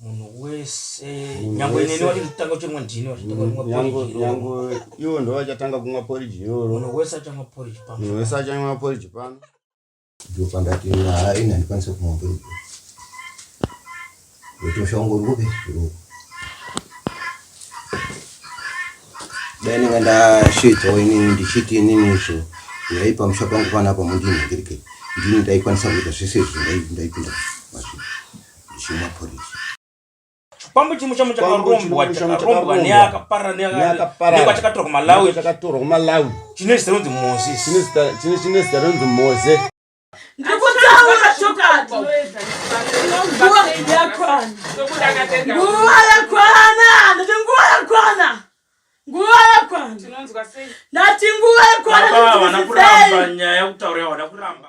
Munhu wese Munhu nyangwe wese. neni wachitanga kuchimwa ndini wachitanga kumwa Nyangwe porridge iroro. nyangwe ivo ndo vachatanga kumwa porridge iroro. Munhu wese achamwa porridge pano. Munhu wese achamwa porridge pano. Ndopandati haa ini handikwanise kumwa porridge. Ndokuti musha wangu uri kupi? Uri uku. Dai ndinga ndasheedzawo inini ndichiti inini izvo uyai pamusha pangu panapa mundinhingirike ndini ndaikwanisa kuita zvese izvo ndaipinda mazviri ndichimwa porridge. Chikwambo chimwe chamo Chikwambo chakarombwa chimwe chamo chakarombwa chakarombwa neakaparara Neakaparara. nekwachakatorwa kuMalawi Chakatorwa kuMalawi. chine zita rinonzi Moses. Chine zita chine chine zita rinonzi Moze. Ndikutaura chokwadi. Nguva yakwana. Nguva yakwana. Ndati nguva yakwana. Nguva yakwana. Ndati nguva yakwana. Baba havana kuramba nyaya yekutaura havana kuramba.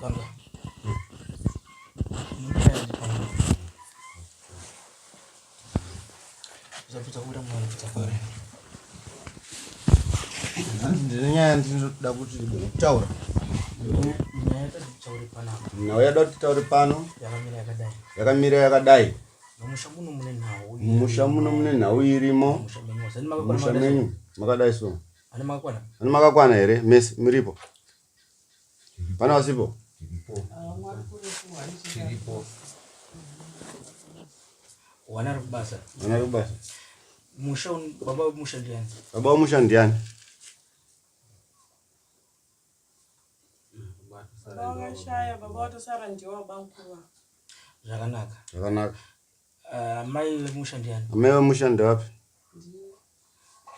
Ganga. Usapedza kubuda mwana kupedza kware. Hanzi ndine nyaya ndinoda kuti kutaura. Nyaya yatati panapa Nhau yada kuti titaure pano yakamira yakadai. yakamira yakadai. Mumusha muno mune nhau. Mumusha muno mune nhau irimo. Mumusha menyu. Wasani makakwana Mumusha makadai so? menyu makadai so. Ani makakwana? Ani makakwana here mese muripo? Pana vasipo? Wana ari kubasa. Vana vari kubasa. Musha baba wemusha ndiani? Baba wemusha ndiani? Baba vakashaya, baba vatosara ndiwo vabankuru ava. Zvakanaka. Zvakanaka. Amai vemusha ndiani? Amai vemusha ndevapi?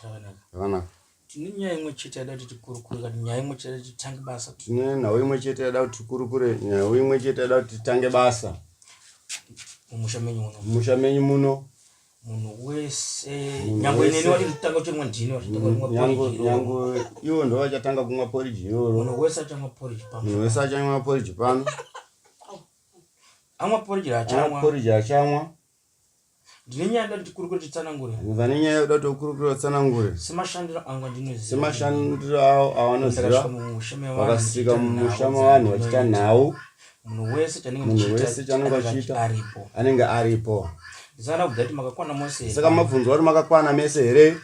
Zvakanaka. Zvakanaka. Tine nyaya imwe chete yada kuti tikurukure kana nyaya imwe chete yada kuti titange basa. Tine nhau imwe chete yada kuti tikurukure, nhau imwe chete yada kuti titange basa. Mumusha menyu muno. Mumusha menyu muno. Munhu wese Munhu nyangwe neni wese. wachitanga kuchimwa ndini wachitanga kumwa Nyangwe porridge iroro. nyangwe ivo ndo vachatanga kumwa porridge iroro. Munhu wese achamwa porridge pano. Munhu wese achamwa porridge pano. Amwa porridge Amwa achamwa. porridge achamwa. Ndine nyaya yada kuti tikurukure titsanangure. Vane nyaya yoda kuti ukurukure utsanangure. Semashandiro angu andinoziva. Semashandiro avo avanoziva. Ndakasvika mumusha mevanhu. Vakasvika ndichiita mumusha nhau mevanhu vachiita dzandinoita. nhau. Munhu wese chanenge Munhu ndichiita wese chanenge anenge achiita aripo. anenge aripo. Ndisana kubvunza kuti makakwana mose here? Saka mabvunzwa kuti makakwana mese here?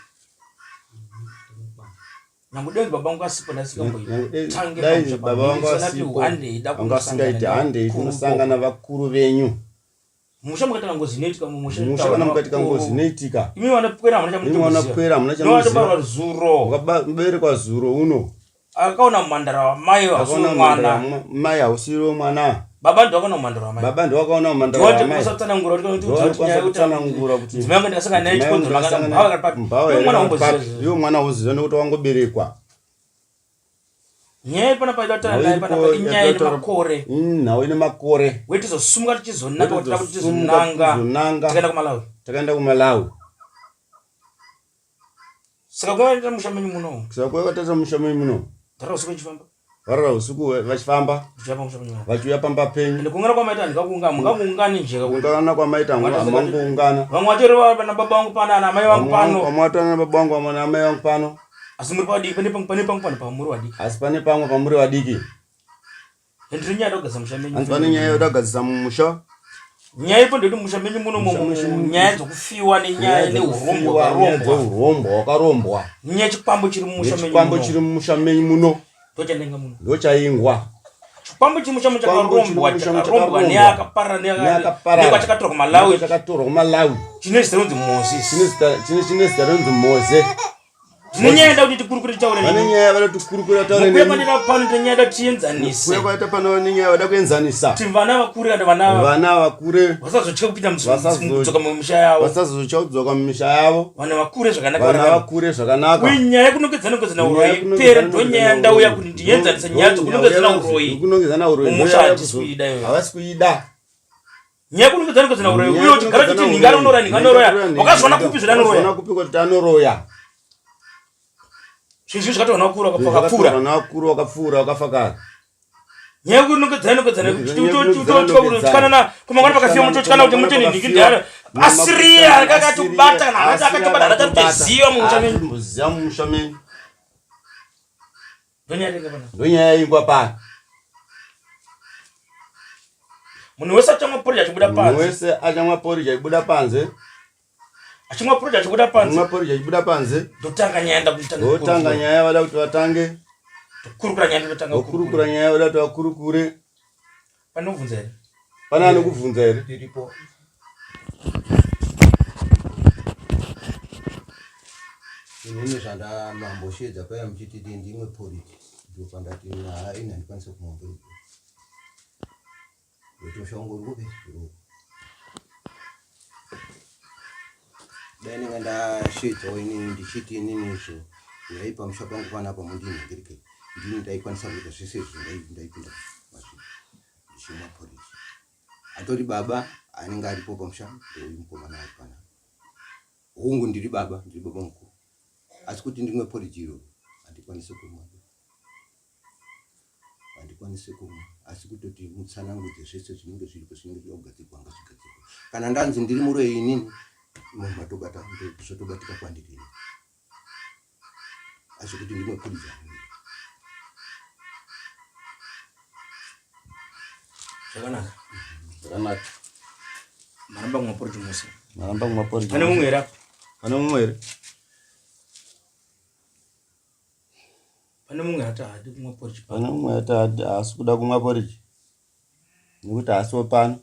Nyange dai baba vangu asipo ndasingamboitange Dai pamusha baba pangu. vangu Ndisana kuti asipo handei da vanga kunosangana vasingaiti handei nevakuru kunosangana vakuru venyu. Mumusha mukaitika ngozi inoitika mumusha Mumusha kana mukaitika ngozi inoitika. Imi vanopwera hamuna Imi vanopwera hamuna chamunoziva. chamunoziva. Vatobarwa zuro. Wakaberekwa zuro uno. Akaona mhandara wamai Akaona hausi mhandara mwana. mai hausiriwo mwana. Baba ndiwo akaona mhandara wamai. Baba ndiwo akaona mhandara Ndiwo wamai. ndikwanisa kutsanangura kuti Ndiwo kuti ndikwanisa kutsanangura kuti Dzimai yangu ndakasangana naye dzimai yangu chikonzero makana ndakasangana mbhawa papi. mbhawa Iwe here mwana kana womboziva papi. izvozvo. Iwe mwana uziva nekuti wangoberekwa. Nyaya iri panapa ida kutaura Nhau naye panapa iripo inyaya ine yatinotaura- makore. Nhau ine makore. Wetizosumuka tichizonanga kuti Wetizosumuka tizonanga. tichizonanga. Takaenda kuMalawi. Takaenda kuMalawi. Saka kuvaita musha menyu muno. Saka kuvaita musha menyu muno. Gara usiku vachifamba. Varara usiku vachifamba. Vachiuya pamba penyu. Ende kuungana kwamaita ndikakuungana mungangoungani nje. Kuungana kwamaita mangoungana. Vamwe vatori vana baba vangu pano ana amai vangu pano. Vamwe vatori ana baba vangu vamwe ana amai vangu pano. Asi muri padiki pane pamwe pane pamwe pano pamuri vadiki. Asi pane pamwe pamuri vadiki. Ndiri nyaya yekugadzisa musha menyu. Hanzi pane nyaya yoda kugadzisa mumusha. Nyaya ipo ndekuti musha menyu muno nyaya dzokufiwa nenyaya neurombwa hwakarombwa. Dzeurombwa hwakarombwa. Nyaya yechikwambo chiri mumusha menyu. Chikwambo chiri mumusha menyu muno. Ndochandenga muno. Ndochaingwa. Chikwambo chiri musha menyu chakarombwa chakarombwa neakaparara neakachakatorwa kuMalawi. Chakatorwa kuMalawi. Chine zita rinonzi Moses. Chine zita rinonzi Mose. Tine nyaya yada kuti tikurukure titaure nemi. Vane nyaya vada kuti tikurukure taure nemi. Kuya kwandira pano tine nyaya yada tienzanise. Kuya kwaita pano ne nyaya vada kuenzanisa. Kuti vana vakure kana vana vana vakure vasazotya kupinda mudzoka mumisha yavo. Vasazotya kudzoka mumisha yavo. Vana vakure zvakanaka. Vana vakure zvakanaka. Uye nyaya yekunongedzana nongedzana uroyi pere ndo nyaya ndauya kuti ndienzanise nyaya dzokunongedzana uroyi. Kunongedzana uroyi. Mumusha hatisi kuida iyoyo. Havasi kuida. Nyaya yekunongedzana nongedzana uroyi uye uchigara uchiti nhingi anoroya nhingi anoroya wakazviona kupi zviri anoroya. Wakazviona kupi kuti anoroya. Zvinhu zvinhu zvakatorwa nevakuru vakapfuura. Nevakuru vakapfuura vakafa kare. Nyaya yekunongedzana nongedzana kutyana kumangwana pakafiwa mutotyana kuti mutini nhingi ndiani asiriye akatobata kana haati akatobata haati atoziva mumusha menyu. Ziva mumusha menyu. Ndonyaya yaingwa pano. Munhu wese achamwa porridge achibuda panze. Munhu wese achamwa porridge achibuda panze. Achimwa porridge achibuda panze. Achimwa porridge achibuda panze. Ndotanga nyaya ndakuti Ndotanga nyaya vada kuti vatange. Tokurukura nyaya ndotanga kukurukura. nyaya vada kuti vakurukure. Panobvunza here? Pane anokubvunza here? Ndiripo. Inini zvandamamboshedza paya muchiti ndimwe porridge ndopandati haa ini handikwanise kumwa porridge. Ndokuti musha wangu uri kupi? Uri uku. Dai ndinga ndashedzawo inini ndichiti inini izvo uyai pamusha pangu panapa mundinhingirike ndini ndaikwanisa kuita zvese izvo ndaipinda mazviri ndichimwa porridge. Atori baba anenge aripo pamusha ndouyu mukomana ari panapa. Hongu ndiri baba, ndiri baba mukuru. Asi kuti ndimwe porridge iroro handikwanise kumwa. Handikwanise kumwa asi kutoti mutsanangudze zvese zvinenge zviripo zvinenge zvida kugadzirwa ngazvigadzirwe. Kana ndanzi ndiri muroyi inini munhu matobata zvotobatika kwandiri ini. Asi kuti ndimwe porridge handimwe. Zvakanaka. Zvakanaka. Maramba kumwa porridge mose. Maramba kumwa porridge. Pane mumwe here apa? Pane mumwe here? Pane mumwe ati haadi kumwa porridge. Pane mumwe ati haasi kuda kumwa porridge. Nekuti haasiwo pano.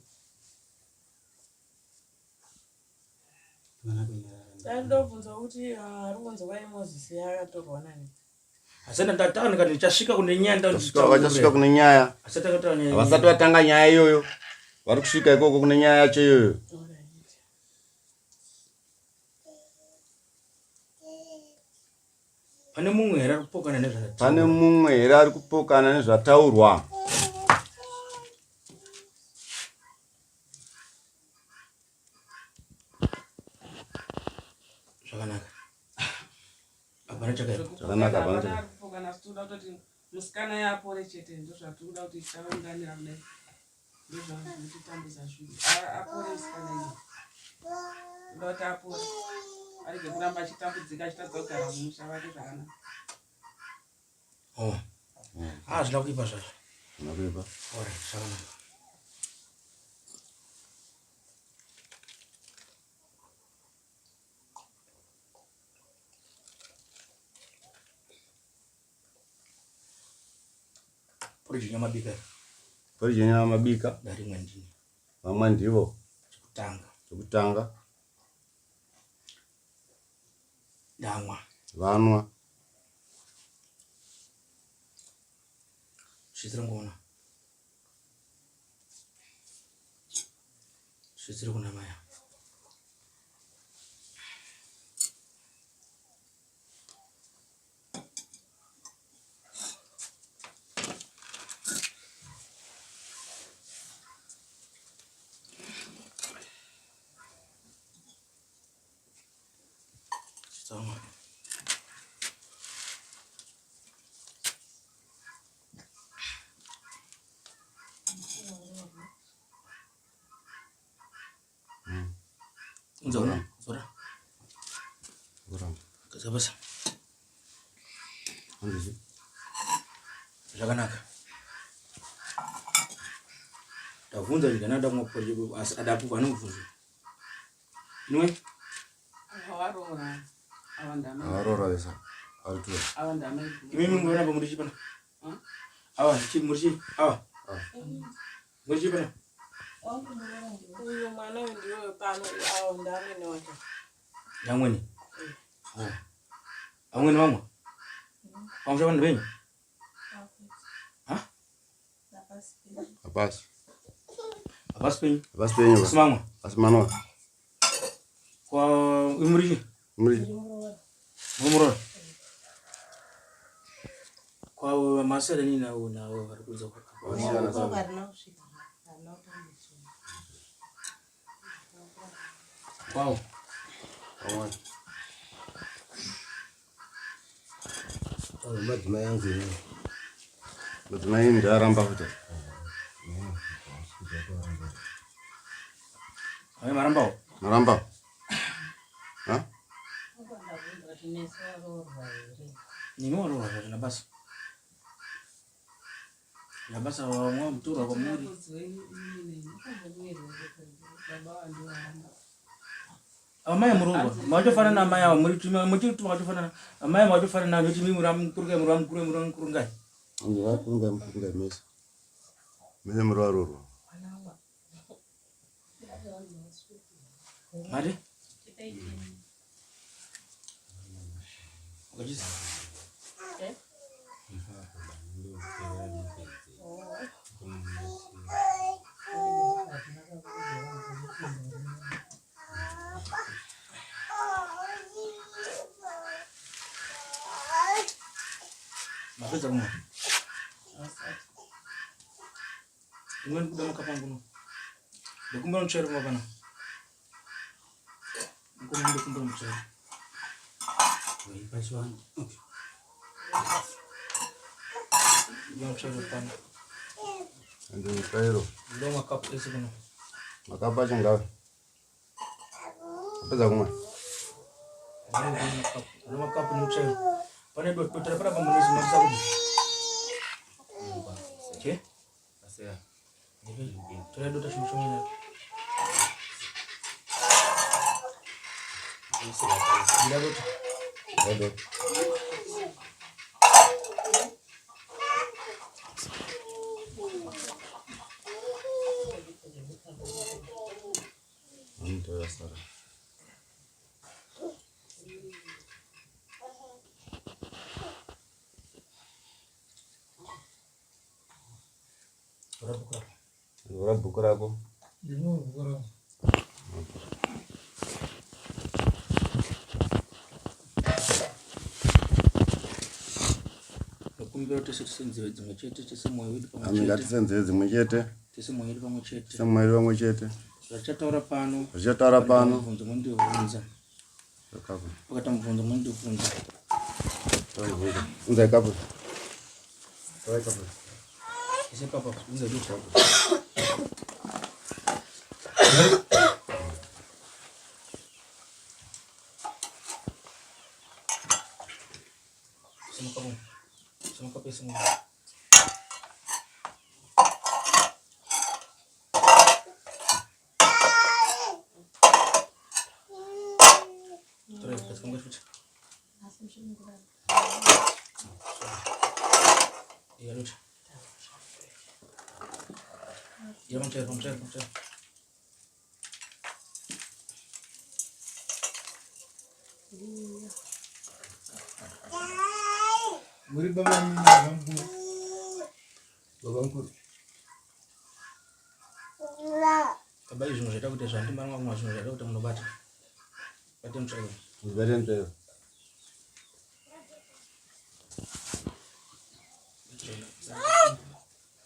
Ndobvunza kuti ari kunzi wai Moses yakatorwa nani? Asi ndatanga ndikati ndichasvika kune nyaya Vachasvika kune nyaya. Vasati vatanga nyaya iyoyo. Vari kusvika ikoko kune nyaya yacho iyoyo. Pane mumwe here ari kupokana nezvataurwa? Pane mumwe here ari kupokana nezvataurwa? Zvakanaka. Hapana chakaipa. Zvakanaka hapana chakaipa. Kupokana tinoda kutoti musikana yapore chete ndozvatinoda kuti taunganira kudai. Ndozvatitambudza zvinhu. Apore musikana iyo. Ndoda kuti apore. Arege kuramba achitambudzika achitadza kugara mumusha wake zvakanaka. Oh. Ah, zvina kuipa zvazvo. Zvina kuipa. Alright, zvakanaka. Porridge nyamabika. Porridge nyamabika. Darimwe ndini. Vamwe ndivo. Chekutanga. Chekutanga. Ndamwa. Vanwa. Zvitsiri ngona. Zvitsiri kuna maya. Unza uno. Zora. Gadzika basa. Zvakanaka. Ndabvunza kuti kana ada kumwa porridge asi ada kubva anomubvunza. Inwe? Awaroora. Awa ndamai. Awaroora vese. Ari tu. Awa ndamai. Imimi muona pa muri chipana. Awa, chi muri chi? Awa. Muri chipana. Uyu mwana uyu ndiwe pano awa ndamwene wacho. Ndamwene. Oh. Amwene vamwe? Pamusha vanhu venyu? Ha? Hapasi. Hapasi penyu? Hapasi penyu. Asi mamwe? Asi mamwe. Kwa muri chi? Muri. Muri muroora. Kwa masere nini nawo nawo vari kunze kwa. Kwawo. Kwawo. Madzimai angu ini. Madzimai ndaramba futi. Awe marambawo? Maramba. Ha? Nimi waroorwa zvina basa. Zvina basa wamwa mutorwa kwamuri. Amai muroorwa. Mwachofanana amai avo muri muchiri tu mwachofanana. Amai mwachofanana nekuti mimi muri mukurungai muri mukurungai muri mukurungai. Anzi vakurungai mukurungai mese. Mese muri varoorwa. Mari? Wakachisa. Mapedza kumwa. Imweni kuda makapa angu no. Ndokumbira mutsvairo kumwa pana. Mukoma ndokumbira mutsvairo. Okay. Ndokumbira mutsvairo pano. Andi mutsvairo. Ndo makapu ese kuno. Makapu acho ngawe. Apedza kumwa. Ndo makapu nemutsvairo. Pane dotera panapa munezi mafisa kuti. Okay. Tora dota shoma shoma. Ida dota. Dota. Ndio sara. Tora bhuku rako. Tora bhuku rako. Ndino bhuku rako. Ndokumbira tese tise nzeve dzimwe chete, tese mwoyo wedu pamwe Ami chete. ngatise nzeve dzimwe chete. Tese mwoyo wedu pamwe chete. Tese mwoyo wedu pamwe chete. Zvatichataura pano. Zvatichataura pano. Mubvunzo mondibvunza. Kapu. Pakata mubvunzo mondibvunza. Unzai kapu. Torai kapu. Ise kapu, unzai dota. Ise makapu. Ise makapu ese makapu. Torai kapu futi. Iya dota. Iya pamutsvairo, pamutsvairo, pamutsvairo. Muri baba mukuru. Baba mukuru. Baba izvi zvinhu zvaita kuti zvandimara kumwa zvinhu zvaita kuti munobata. Bate mutsvairo. Bate mutsvairo.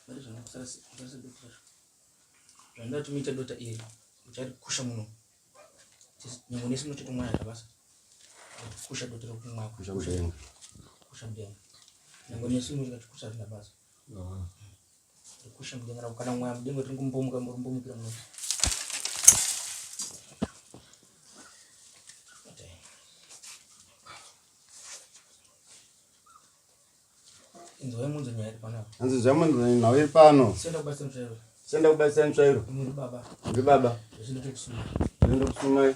Bate zvanaka, usarase dota racho. Zvandinoda kuti muite dota iri, mucharikusha muno. Nyangwe nesi munochiti mwaya zvabasa. Kusha dota rekumwa. Kusha mudenga. Kusha mudenga. Nyangwe nesi munochiti hazvina basa. Kusha mudenga rako kana mwaya mudenga tiri kumbomuka murumbomukira muno. Inzwai munzwe nyaya iri pano. Hanzi inzwai munzwe nhau iri pano. Senda kubatsira mutsvairo. Senda kubatsira mutsvairo. Muri baba. Muri baba. Zvese ndotokusumai. Zvese ndokusumai.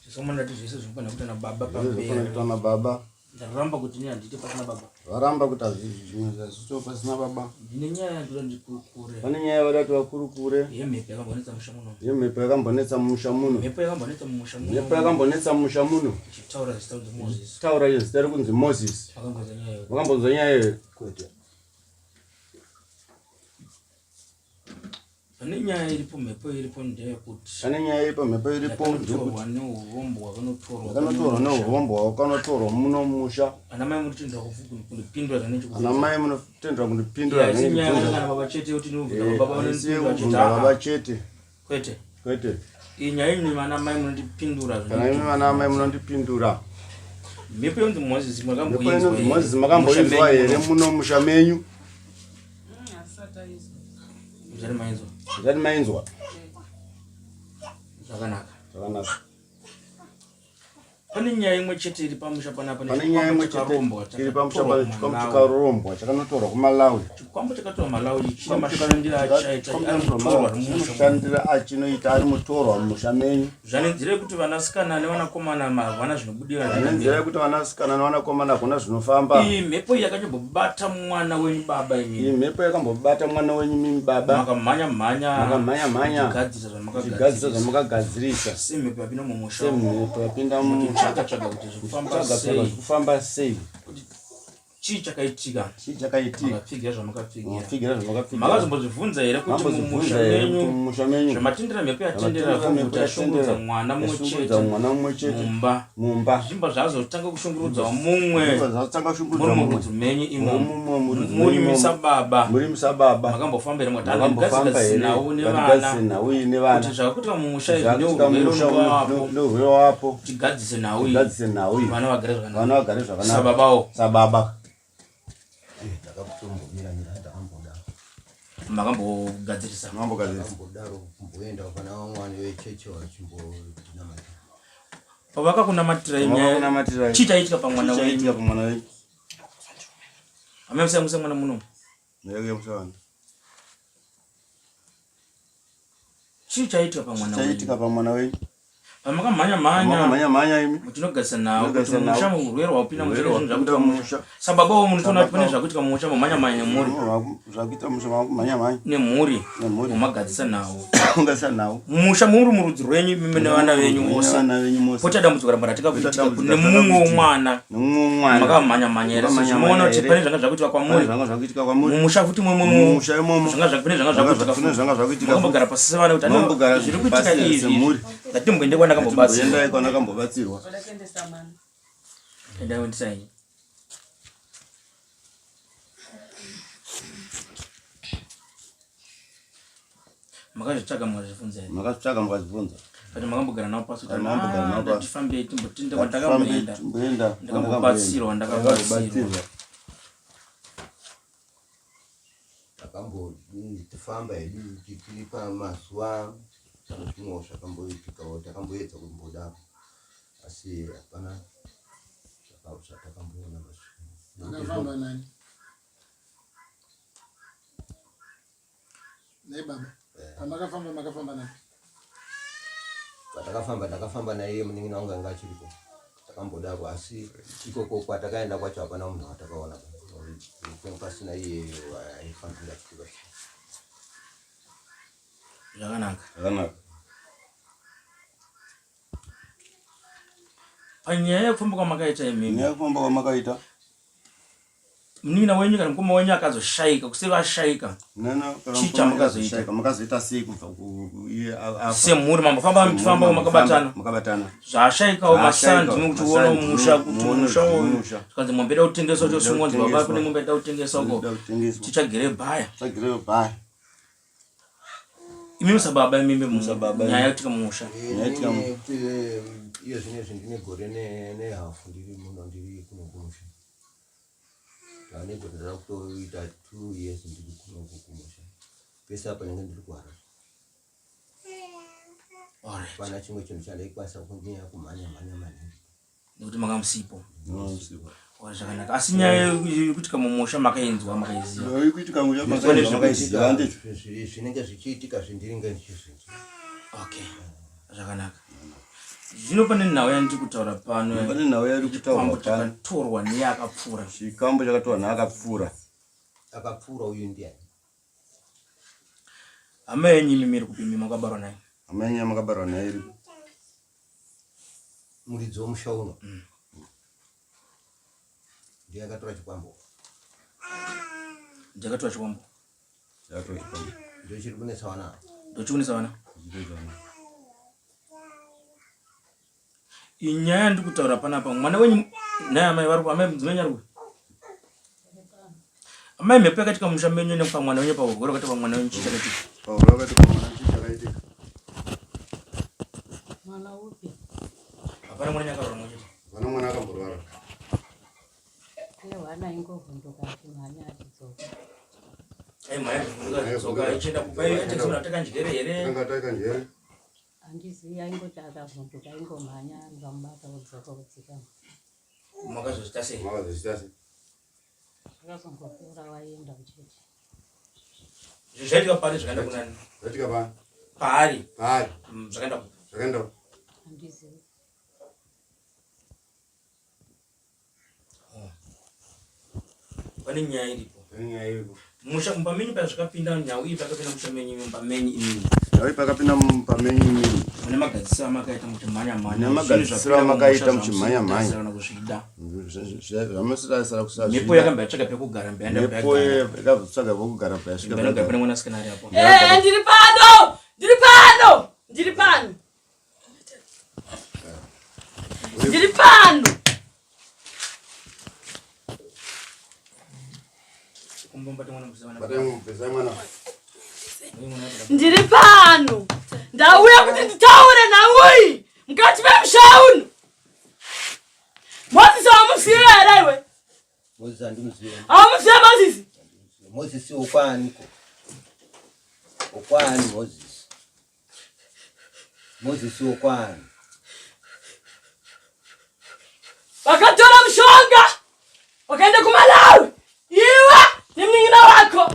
Zvese ndati zvese zvinofanira kuita nababa pamberi. Zvinofanira kuita nababa. Ndaramba kuti ini handiite pasina baba. Varamba kuti hazviito pasina baba. Ndine nyaya yandoda ndikurukure. Pane nyaya yavada kuti vakurukure. Yemhepo yakambonetsa musha muno. Yemhepo yakambonetsa mumusha muno. Mhepo yakambonetsa mumusha muno. Mhepo yakambonetsa mumusha muno. Ichitaura zita kunzi Moses. Taura zita rikunzi Moses. Makambonzwa nyaya iyoyo. Makambonzwa nyaya iyoyo. Kwete. Pane nyaya iripo, mhepo iripo ndeyekuti Pane nyaya iripo, mhepo iripo ndeyekuti neurombwa hwakanotorwa hwakanotorwa neurombwa hwakanotorwa muno musha. Ana mai munotendera kundipindura zvanenge Ana mai munotendera kundipindura zvanenge nyaya kana baba chete kuti ndinobvunza baba vanondipindura chete. Baba chete. Kwete. Kwete. Iyi nyaya imi vana mai munondipindura Kana imi vana mai munondipindura. Mhepo yonzi Moses makamboinzwa. Mhepo yonzi Moses makamboinzwa here muno musha menyu? Zvati mainzwa. Zvati mainzwa. Zvakanaka. Zvakanaka. Pane nyaya imwe chete iri pamusha panapa pane nyaya imwe chete iri pamusha panapa chikwambo chakarombwa chakanotorwa kuMalawi. Chikwambo chakatorwa Malawi chine mashandiro achaita ari mutorwa mushandiro achinoita ari mutorwa mumusha menyu. Zvane nzira yekuti vanasikana nevanakomana havana zvinobudira. Zvane nzira yekuti vanasikana nevanakomana hakuna zvinofamba. Iyi mhepo iyi yakanyambobata mwana wenyu baba imi. Iyi mhepo yakambobata mwana wenyu mimi baba. Makamhanya mhanya. Makamhanya mhanya. Muchigadzirisa zvamakagadzirisa. Zvamakagadzirisa. Semhepo yapinda mumusha. Semhepo yapinda mumusha. Muchitsvaga tsvaga kuti zvikufamba sei. Zvikufamba sei. Kuti chii chakaitika chii chakaitika makapfigira zvamakapfigira makapfigira zvamakapfigira makazombozvibvunza here kuti mumusha menyu mumusha menyu zvamatendera mhepo yatendera kuti ashungurudza mwana mumwe chete mwana mumwe chete mumba mumba zvimba zvazotanga kushungurudza mumwe zvazotanga kushungurudza muri murudzi menyu imomo murimisa baba murimisa baba makambofamba here mukati makambofamba here nhau nevana nhau nevana kuti zvakakutika mumusha izvi neurwere neurwere wapo tigadzise nhau iyi tigadzise nhau iyi vana vagare zvakanaka vana vagare zvakanaka sababawo sababa Ndakatombomira mira ndakamboda makambogadzirisa makambogadzirisa ndakambodaro kumboenda pana vamwe vechechi vachimbonamata pavakakunamatirai nyaya chii chaiitika pamwana wenyu chaiitika pamwana wenyu amai musayamwisa mwana muno Ndakuyamwisa Chii chaiitika pamwana wenyu? Chaiitika pamwana wenyu? Pamakamhanya mhanya. Makamhanya mhanya imi. Muchinogadzisa nhau kuti musha murwere wapinda musha zvinhu zvakuitika musha. Sababa wo munotoona kuti pane zvakuitika musha mumhanya mhanya nemhuri. Zvakuita musha mumhanya mhanya. Nemhuri. Nemhuri. Mumagadzisa nhau. Mugadzisa nhau. Musha muri murudzi rwenyu imi nevana venyu mose. Nevana venyu mose. Pota dambudziko ramba ratika kuitika kune mumwe mwana. Nemumwe mwana. Makamhanya mhanya here? Munoona kuti pane zvanga zvakuitika kwamuri. Zvanga zvakuitika kwamuri. Mumusha futi mwe mumusha imomo. Zvanga zvakuitika zvanga zvakuitika. Kune zvanga zvakuitika. Makambogara pasi sevana kuti ano zviri kuitika izvi. Ngatimboende kwanakambobatsirwa. Endai kwanakambobatsirwa. Endai wendisai. Makazvitsvaga mukazvibvunza here? Makazvitsvaga mukazvibvunza. But makambogara navo pasi kuti Makambogara navo pasi. tifambe timbotinde kwandakamboenda. Timboenda. Ndakambobatsirwa ndakabatsirwa. Takambofamba hedu tiri pamazuva zvimwewo zvakamboitikawo takamboedza kumbodaro asi hapana zvatakamboona Makafamba nani? Nei baba? Pamakafamba makafamba nani? Patakafamba ndakafamba naiye munin'ina wangu anga achiripo takambodaro asi ikoko kwatakaenda kwacho hapana munhu watakaona pasina iye aifanira achitibatsira. Zvakanaka. Zvakanaka. Panyaya yekufamba kwamakaita imimi. Nyaya yekufamba kwamakaita. Munin'ina wenyu kana mukoma wenyu akazoshaika kusei vashaika. Chii chamakazoita? Makazoita sei kubva iye afa? Semhuri mambofamba muchifamba makabatana. Makabatana. Zvashaikawo masandi kuti uone musha kuti musha uyu zvikanzi mombe ida kutengeswa chosungwa nzi baba kune mombe ida kutengeswa ko tichagere bhaya. Tichagere bhaya. Imi musababa imimi musababa nyaya yoitika mumusha. Nyaya yoitika mumusha. Iye zvinezvi ndine gore nehafu ndiri muno ndiri kuno kumusha. Ndane gore ndava kutoita 2 years ndiri kuno kumusha. Pese apa ndinge ndiri kuHarare. Pana chimwe chinhu chandaikwanisa kunyanya kumhanya mhanya maningi. Nekuti manga musipo. Zvakanaka. Asi nyaya yekuitika mumusha makainzwa makaiziva. Nyaya yekuitika mumusha makainzwa makaiziva handiti? Zvinenge zvichiitika zvindiringe ndichizvinzwa. Okay. Zvakanaka. Zvino pane nhau yandiri kutaura pano. Pane nhau yari kutaurwa pano. Chakatorwa neakapfuura. Chikambo chakatorwa neakapfuura. Akapfuura uyu ndiani? Hama yenyu imi miri kupi imi makabarwa naye? Hama yenyu yamakabarwa naye iri kupi? Muridzi wemusha uno. Ndiye akatora chikwambo. Ndiye akatora chikwambo. Ndiye akatora chikwambo. Ndiyo chiri kunetsa vana. Ndiyo chiri kunetsa vana. Inyaya yandiri kutaura panapa mwana wenyu naye amai vari amai mudzimai wenyu ari kupi? Amai mhepo yakaitika mumusha menyu nepamwana wenyu paurwere wakati pamwana wenyu chii chakaitika? Paurwere wakati pamwana chii chakaitika? Mwana upi? Hapana mwana nyakarwara mwana chete. Hapana mwana akamborwara. Aiwa ana ingovhunduka achimhanya achidzoka. Ai mhanya achivhunduka achidzoka achienda kupa achienda takanjere here? Tanga takanjere. Handizivi aingoti akavhunduka aingomhanya ndikamubata wodzoka wodzika. Makazozvita sei? Makazozvita sei? Zvakazongopera waenda chete. Zvaitika pari zvakaenda kunani? Zvaitika pari. Paari. Paari. Zvakaenda kupi? Zvakaenda kupi? Handizivi. Oh. Pane nyaya iripo. Pane nyaya iripo. Musha mumba menyu pazvikapinda nhau iyi pakapinda musha menyu mumba menyu imimi. Nhau iyi pakapinda mumba menyu imimi. Mune magadzisiro amakaita muchimhanya mhanya. Mune magadzisiro amakaita muchimhanya mhanya. Kana kuzvida. Zvamusirasira kusazvida. Mhepo yakamba yatsvaga pekugara mbeanda Mhepo yakatsvaga pekugara payasvika. Mbeanda pane mwanasikana ari apo. Eh, ndiri pano! Ndiri pano! Ndiri pano! Ndiri pano! Ndiri pano! Ndauya kuti nditaure nauyi mukati memusha uno. Moses wamuziva here iwe? Moses handimuzive. Haumuzive Moses? Moses okwaaniko? Okwaani Moses? Moses okwaani? Vakatora mushonga vakaenda kuMalawi. Iwe nemunin'ina wako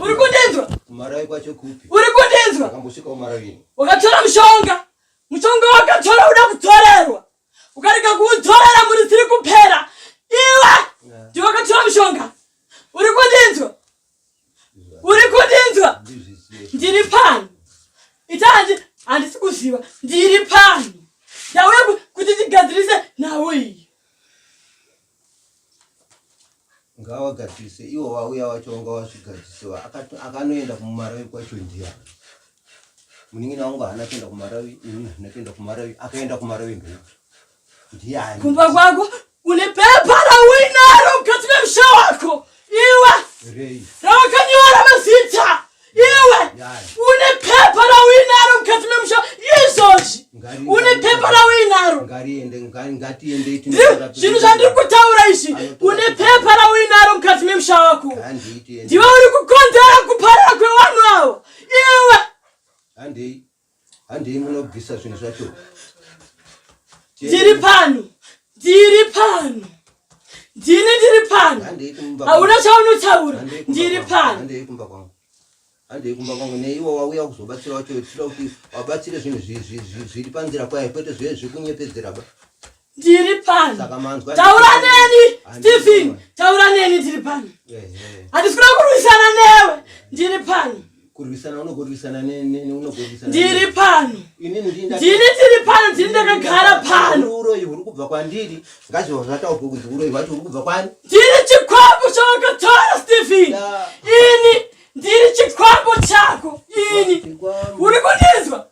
uri kundinzwa? Kumalawi kwacho kupi? Uri kundinzwa? Akambosvika kuMalawi ini. Wakatora mushonga, mushonga wakatora uda kutorerwa, ukarega kuutorera mhuri dziri kupera. Iwe ndiwe wakatora mushonga. Uri kundinzwa? Uri kundinzwa? Ndiri pano. Ita handi handisi kuziva. Ndiri pano. Ndauya kuti tigadzirise nhau iyi. Ngawagadzirise iwo wauya wacho ngawazvigadzirise akanoenda kumarawi kwacho ndiyani? Munin'ina wangu haana kuenda kumarawi, ini handina kuenda kumarawi, akaenda kumarawi ndoupi? Ndiyani? Kumba kwako une pepa rauinaro mukati memusha wako iwe rawakanyora mazita iwe une pepa rauinaro mukati memusha izvozvi une pepa rauinaro zvinhu zvandiri kutaura izvi une pepa rauinaro mukati memusha wako ndiwe uri kukonzera kuparara kwevanhu avo iwe Handei munobvisa zvinhu zvacho. Ndiri pano. Ndiri pano. Ndini ndiri pano. Hauna chaunotaura. Ndiri pano. Handei kumba kwangu. Handei kumba kwangu neiwo wauya kuzobatsira wacho tira kuti wabatsire zvinhu zviri panzira kwayo kwete zviye zvekunyepedzera ba. Ndiri pano. Taura neni Stephen. Taura neni ndiri pano. Handisi kuda kurwisana newe. Ndiri pano. Kurwisana unogorwisana neni unogorwisana. Ndiri pano. Ndini ndiri pano ndini ndakagara pano. Uroyi huri kubva kwandiri. Ngazviva zvataurwa kuti uroyi hwacho huri kubva kwani? Ndiri chikwambo chawakatora Stephen. Ini ndiri chikwambo chako. Ini. Uri kundinzwa?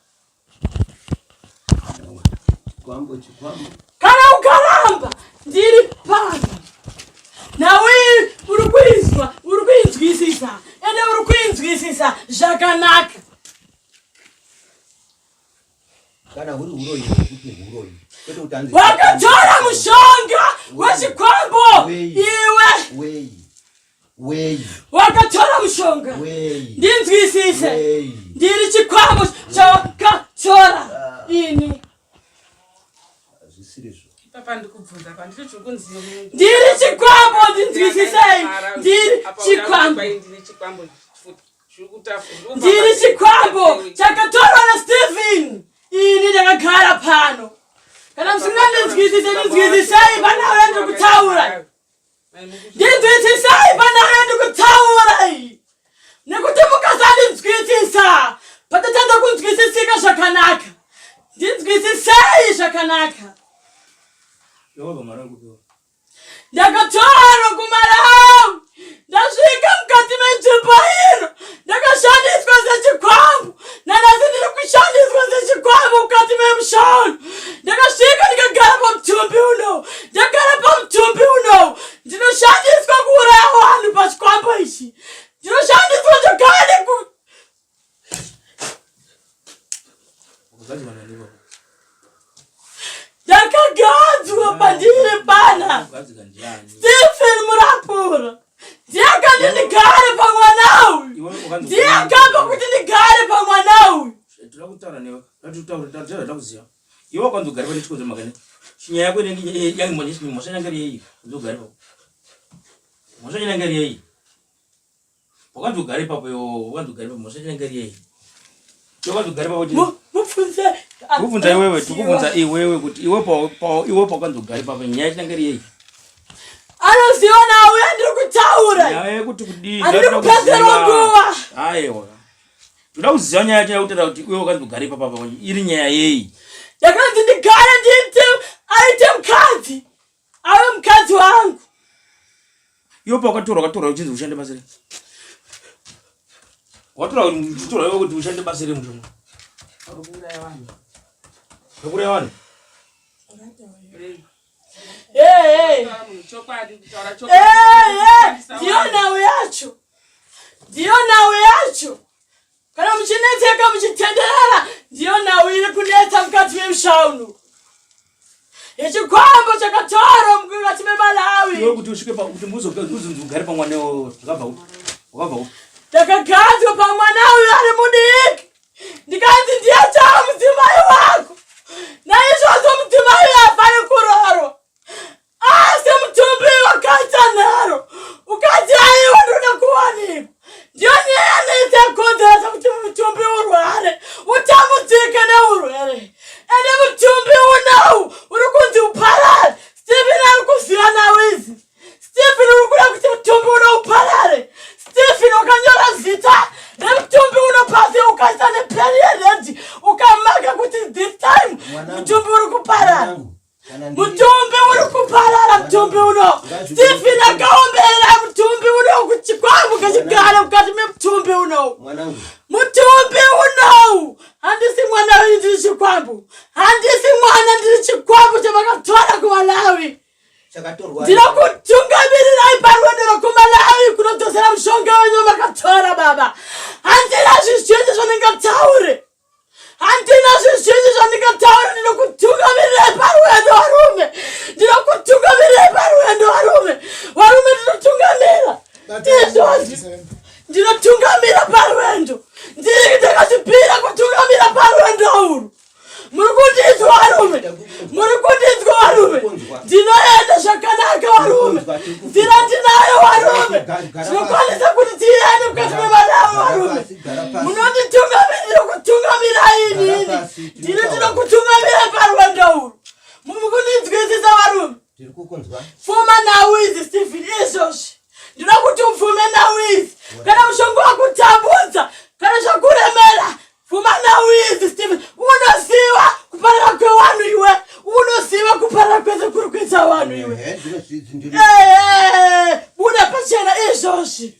Chikwambo, chikwambo. Kana ukaramba ndiri pano. Nhau iyi uri kuinzwa, uri kuinzwisisa, ende uri kuinzwisisa zvakanaka. Kana huri huroyi hwekuti huroyi. Kwete kuti hanzi. Wakatora mushonga wechikwambo iwe. Wei. Wei. Wakatora mushonga. Wei. Ndinzwisise. Wei. Ndiri chikwambo chawakatora ah. ini. Zvisiri zvo. Ndiri chikwambo, ndinzwisisei. Ndiri chikwambo. Ndiri chikwambo chakatorwa naStephen. Ini ndakagara pano. Kana musingandinzwisise, ndinzwisisei panauya ndiri kutaura. Ndinzwisisei panauya ndiri kutaura iyi. Nekuti mukasandinzwisisa, patatadza kunzwisisika zvakanaka. Ndinzwisisei zvakanaka. Ndakatorwa kuMalawi, ndasvika mukati menzvimbo ino, ndakashandiswa sechikwambo. Nanhasi ndiri kushandiswa sechikwambo mukati memushauno. Ndakasvika ndikagara pamutumbi uno, ndagara pamutumbi uno, ndinoshandiswa kuuraya vanhu pachikwambo ichi. Ndinoshandiswa zvakare ku Ndakagadzwa pandiri pana Stephen Murapura. Ndiye akati ndigare pamwana uyu. Ndiye akapa kuti ndigare pamwana uyu. Tinoda kutaura newe. Tinoda kutaura takuziva. Iwe wakanzi ugare pane chikonzero makani. Chinyaya yako inenge yange mhosva inenge iri yei? Kunzi ugare papo. Mhosva inenge iri yei? Wakanzi ugare ipapo iwe, wakanzi ugare ipapo, mhosva inenge iri yei? Wakanzi ugare ipapo kuti Mubvunze. Kubvunza iwewe, tikubvunza iwewe kuti iwe pa pa iwe pawakanzi ugare ipapo nyaya inenge iri yei? Anoziva nhau yandiri kutaura. Nyaya yekuti kudii? Handidi kupedzerwa nguva. Aiwa. Toda kuziva nyaya yacho yakutaura kuti iwe wakanzi ugare ipapo apa iri nyaya yei? Ndakanzi ndigare ndiite aite mukadzi. Ave mukadzi wangu. Iwe pawakatorwa wakatorwa uchinzi ushande basa rei? Watorwa uchitorwa iwe kuti ushande basa rei mushonga? Rekuuraya vanhu. Rekuuraya vanhu? Ndiyo nhau yacho. Ndiyo nhau yacho. Kana muchinetseka muchitenderera, ndiyo nhau iri kunetsa mukati memusha uno. Yechikwambo chakatorwa mukati meMalawi. Iwe kuti usvike pa kuti uzonzi ugare pamwana iwowo zvakabva kupi? Wakabva kupi? Ndakagadzwa pamwana uyu ari mudiki. Ndikanzi ndiye chava mudzimai wako. Naizvozvo mudzimai uyu haafani kuroorwa. Asi mutumbi wakaita nharo ukati aiwa ndoda kuwanikwa. Ndiyo nyaya yanoita yakonzeresa kuti mutumbi urware utambudzike neurwere. Ende mutumbi unowu uri kunzi uparare. Stephen ari kuziva nhau idzi. Stephen uri kuda kuti mutumbi uno uparare. Stephen wakanyora zita remutumbi uno pasi ukaisa nepeni yeredhi ukamaka kuti this time mutumbi uri kuparara. Mutumbi uri kuparara mutumbi uno. Stephen akaombera mutumbi uno kuchikwambo kachigara mukati memutumbi uno. Mutumbi uno handisi mwana wenyu ndiri chikwambo. Handisi mwana ndiri chikwambo chavakatora kuMalawi. Ndinokutungamirirai parwendo rwekuMalawi kunodzosera mushonga wenyu makatora baba. Handina zvizhinji zvandingataure. Handina zvizhinji zvandingataura, ndinokutungamirirai parwendo varume, ndinokutungamirirai parwendo varume, varume ndinotungamira izvozvi, ndinotungamira parwendo, ndiri ndakazvipira kutungamira parwendo urwu. Muri kundinzwa varume, muri kundinzwa varume, ndinoenda zvakanaka varume, nzira ndinayo varume, tinokwanisa kuti tiende mukati memalawi varume. Munonditungamirira kutungamira inini, ndini ndinokutungamira parwendo urwu. Muri kundinzwisisa varume? Pfuma nhau idzi Stephen, izvozvi ndinoda kuti upfume nhau idzi. Kana mushonga wakutambudza, kana zvakuremera, pfuma nhau idzi Stephen. Unoziva kuparara kwevanhu iwe, unoziva kuparara kwese kuri kuita vanhu iwe. Buda pachena izvozvi.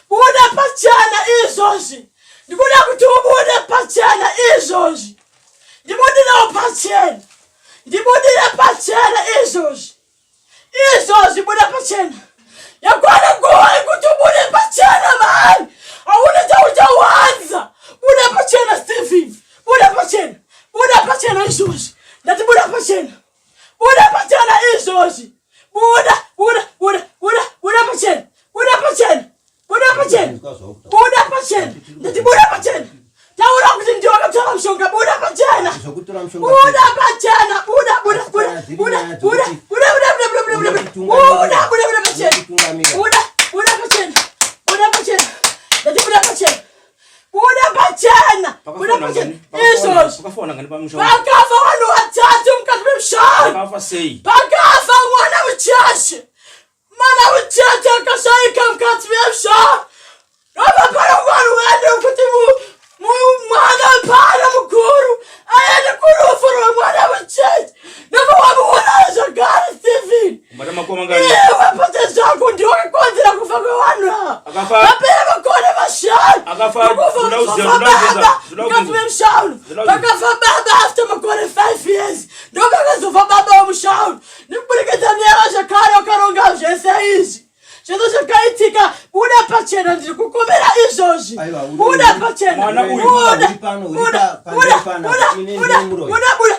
Buda pachena izvozvi. Ndikuda kuti ubude pachena izvozvi. Ndibudirewo pachena. Ndibudire pachena izvozvi. Izvozvi buda pachena. Yakwana nguva yekuti ubude pachena mani. Hauna chauchawanza. Buda pachena Stephen. Buda pachena. Buda pachena izvozvi. Ndati buda pachena. Buda pachena izvozvi. Buda, buda, buda, buda, buda pachena. Buda pachena. Buda pachena. Buda pachena. Ndati buda pachena. Taura kuti ndiwe wakatora mushonga, buda pachena. Zvekutora mushonga. Buda pachena, buda buda buda buda buda buda buda buda buda buda buda buda buda buda pachena. Buda buda pachena. Buda pachena. Ndati buda pachena. Buda pachena. Buda pachena. Izvozvo. Pakafa vanhu vatatu mukati memushonga. Pakafa sei? Pakafa mwana mucheche. Mwana mucheche akashaika mukati memusha. Ndobva parongwa rwendo kuti mwana pana mukuru aende kurufu rwemwana mucheche. Ndobva wamuuraya zvakare Stephen. Iwe pote zvako ndiwe wakakonzera kufa kwevanhu ava. Vapera makore mashanu. Kufa baba mukati memusha. Pakafa baba after makore 5 years. Ndopakazofa baba wemusha. Nekuburikidza newe zvakare wakaronga zvese izvi. Zvese zvakaitika buda pachena ndiri kukumbira izvozvi. Buda pachena. Buda. Buda. Buda. Buda. Buda. Buda. Buda.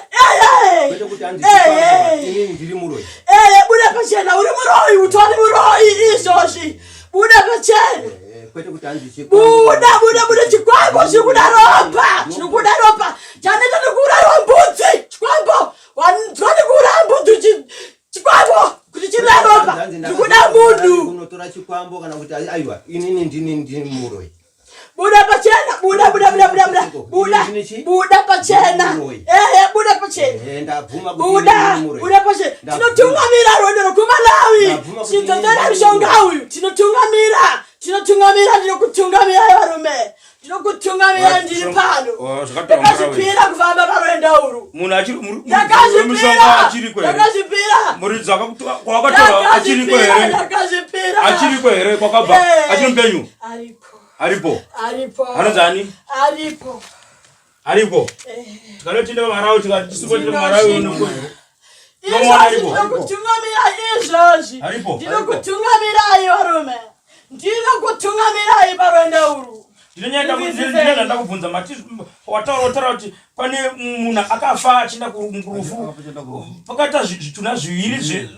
Eye buda pachena uri muroyi utori muroyi izvozvi. Buda pachena. Buda buda buda chikwambo chiri kuda ropa. Chiri kuda ropa. Chaneta nekuurayiwa mbudzi. Chikwambo. Wanzwani kuuraya mbudzi chikwambo kuti chine ropa ndikuda munhu unotora chikwambo kana kuti aiwa inini ndini ndini muroyi buda pachena buda buda buda buda buda buda buda pachena ehe buda pachena eh, ndabvuma kuti buda buda pachena tinotungamira rwendo rwekumalawi tinotora mushonga uyu tinotungamira tinotungamira ndinokutungamira varume Ndinokutungamira ndiri pano. Oh, zvakataura Marawi. Ndakazvipira kufamba parwendo urwu. Munhu achiri muri- Ndakazvipira. achiriko here? Ndakazvipira. Muridzi kwawakatora achiriko here? Ndakazvipira. Achiriko here kwakabva? Eh. Achiri mupenyu? Aripo. Aripo. Aripo. Anonzi ani? Aripo. Aripo. Eh. Tikanotinda Marawi tikati tisingotinda Marawi uno. Izvozvi ndinokutungamira izvozvi. Aripo. Ndinokutungamirai varume. Ndinokutungamirai parwendo urwu. Ndinonyanya ndakubvunza mati wataura wataura kuti pane munhu akafa achienda kurufu pakaita zvitunha zviviri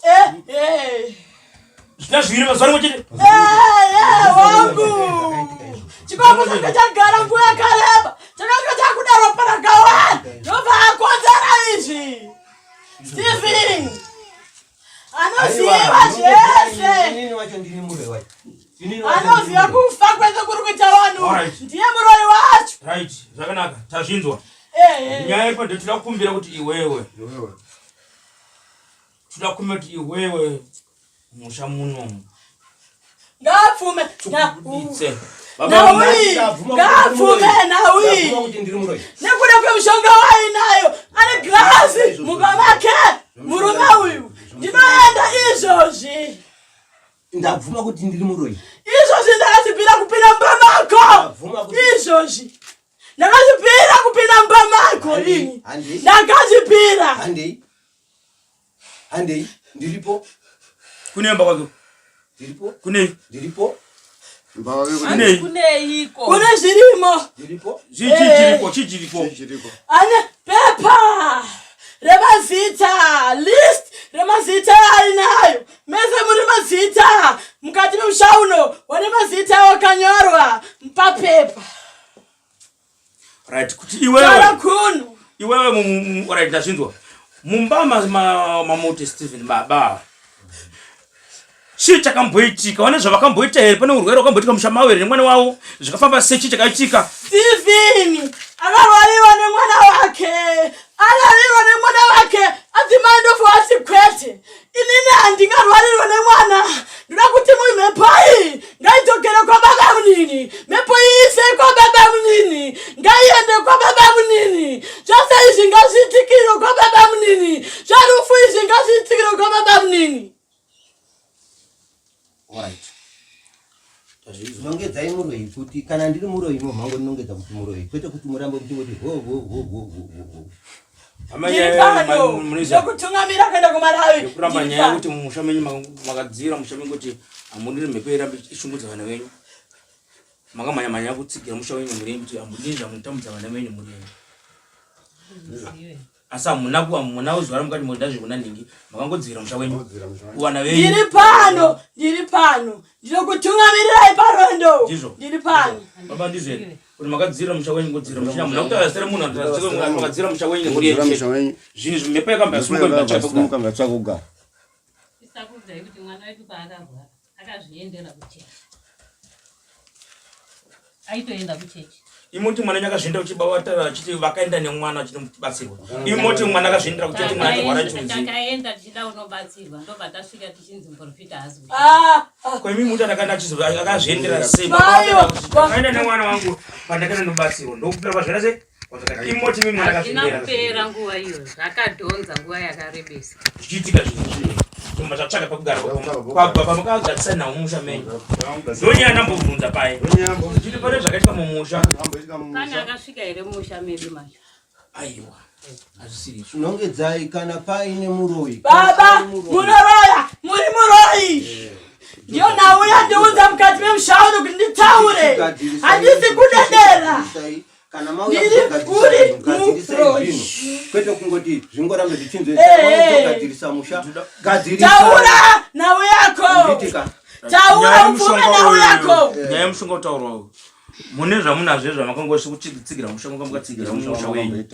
eh, eh. zvitunha zviviri mazuva rimwe chete eh, wangu chikwambo changa chagara nguva yakareba chakanga chakuda ropa rakawanda ndobva akonzera izvi Stephen anoziva zvese anoziva kufa kwese kuri kuita vanhu ndiye muroyi wacho right zvakanaka tazvinzwa nyaya iripo ndetinoda kukumbira kuti iwewe tinoda kukumbira kuti iwewe musha muno ngaapfume Tikubuditse. Nawi ngaapfume nawi nekuda kwemishonga wainayo ane girazi mumba make murume uyu ndinoenda izvozvi ndabvuma kuti ndiri muroyi izvozvi ndakazvipira kupinda mumba mako izvozvi ndakazvipira kupinda mumba mako ini ndakazvipira handei Handei, ndiripo. Kune mba kwake. Ndiripo. Kune. Ndiripo. Kunei? Kuneiko? Kune zvirimo. Ndiripo. Chii chiriko? Chii chiriko? Chiriko. Ane pepa remazita list remazita ainayo mese muri mazita mukati memusha uno wane mazita wakanyorwa papepa right kuti iwewe Tara kunu iwewe right ndazvinzwa mumba mamuti Stephen baba chii chakamboitika vane zvavakamboita here pane urwere hwakamboitika musha mavo here nemwana wavo zvikafamba sei chii chakaitika Stephen akarwariwa nemwana wake arwarirwa nemwana wake adzimai ndofa ati kwete Inini handingarwarirwe nemwana ndoda kuti mumhepo iyi ngaidzokere kwababa munini mhepo iyi isei kwababa munini ngaiende kwababa munini zvose izvi ngazviitikirwe kwababa munini zvarufu izvi ngazviitikirwe kwababa munini Nongedzai muroyi kuti kana ndiri muroyi momhango ndinongedza kuti muroyi kwete kuti murambe muchingoti ho ho ho ho ho ho. Ndiri pano ndokutungamira kuenda kuMalawi. Kuramba nyaya yekuti musha menyu makadzira musha menyu kuti hamudiri mhepo irambe ichishungudza vana venyu. Makamhanya mhanya kutsigira musha wenyu muri kuti hamudiri zvamunotambudza vana venyu muri. Asi hamuna ku hamuna kuzvara mukati moda zvekuna nhingi makangodzivira musha wenyu kuvana venyu. Ndiri pano, ndiri pano. Ndinokutungamirirai parwendo. Ndizvo. Ndiri pano. Baba ndizvo here? Kuti makadzira musha wenyu ngodzira musha muna kutaura zita remunhu anhu makadzira musha wenyu nemhuri Kudzira musha yenyu. wenyu. Zvinhu izvi mhepo yakamba yasimuka Mhepo mbatsva yakasimuka mbatsva kugara. Tisakuudzai kuti mwana wedu paakarwara akazviendera kuchechi. Aitoenda kuchechi. Imoti mwana wenyu akazvienda kuchibawatara achiti vakaenda nemwana achinobatsirwa. Imoti mwana akazviendera kuchechi mwana achirwara chunzi. Takaenda tichida unobatsirwa ndobva tasvika tichinzi muprofita haazi kuuya. Ah, ah. Ko imi muti andakaenda achizo akazviendera sei? Aiwa. Ndakaenda nemwana wangu pandakaenda ndobatsirwa. Ndokupera kwazvera sei? Kwazvakati. Imoti mimi mwana Hazvina akazviendera. kupera nguva iyo zvakadhonza nguva yakarebesa. Zvichiitika zvinhu izvi. Chomba zvatsvaka pekugara kwabva pamakagarisana nawo mumusha menyu. Ndonyaya ndambobvunza paye. Zviri pane zvakaitika mumusha. Pane akasvika here mumusha medu macho? Aiwa. Hazvisiri izvo. Nongedzai kana paine muroyi. Baba, munoroya, muri muroyi. Ndiyo nhau yandiunza mukati memusha uno kuti nditaure. Handisi kudedera. Kana mauya Ndiri kuzogadzirisa uri zvinhu, gadzirisai muroyi. zvinhu. Kwete kungoti zvingorambe zvichinzi Eh, eh. gadzirisa musha. Gadzirisa. Taura nhau yako. Handitika. Taura upfume nhau yako. Nyaya yemushonga utaurwa uyu. Mune zvamunazvo zvamakangosi kutsigira mushonga mukatsigira mumusha wenyu.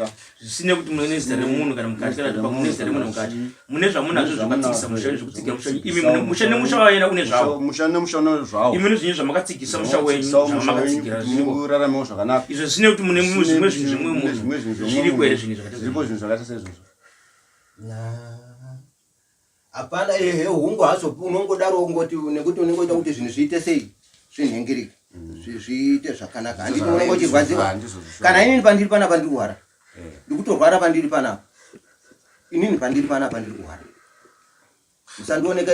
Zvisine kuti mune zita remunhu kana mukati kana kuti mune zita remunhu mukati. Mune zvamunazvo zvakatsigisa musha wenyu zvekutsigira musha wenyu. Imi mune musha nemusha wayena une zvawo. Musha nemusha une zvawo. Imi mune zvinhu zvamakatsigisa musha wenyu zvamakatsigirira zviriko. Muraramewo zvakanaka. Izvo zvisine kuti mune zvimwe zvinhu zvemumwe Mune munhu. zvimwe zvinhu zvemumwe Zviriko here munhu. zvinhu zvakaita Zviriko zvinhu zvakaita seizvozvo. Hapana ehe hungu hazo unongodaro ungoti nekuti unenge uida kuti zvinhu zviite sei zvinhingirike zviite zvakanaka handiti unenge uchirwadziwa Ah, ndizvo zvisho. kana inini pandiri panapa ndiri kurwara ndikutorwara pandiri panapa inini pandiri panapa ndiri kurwara musandioneka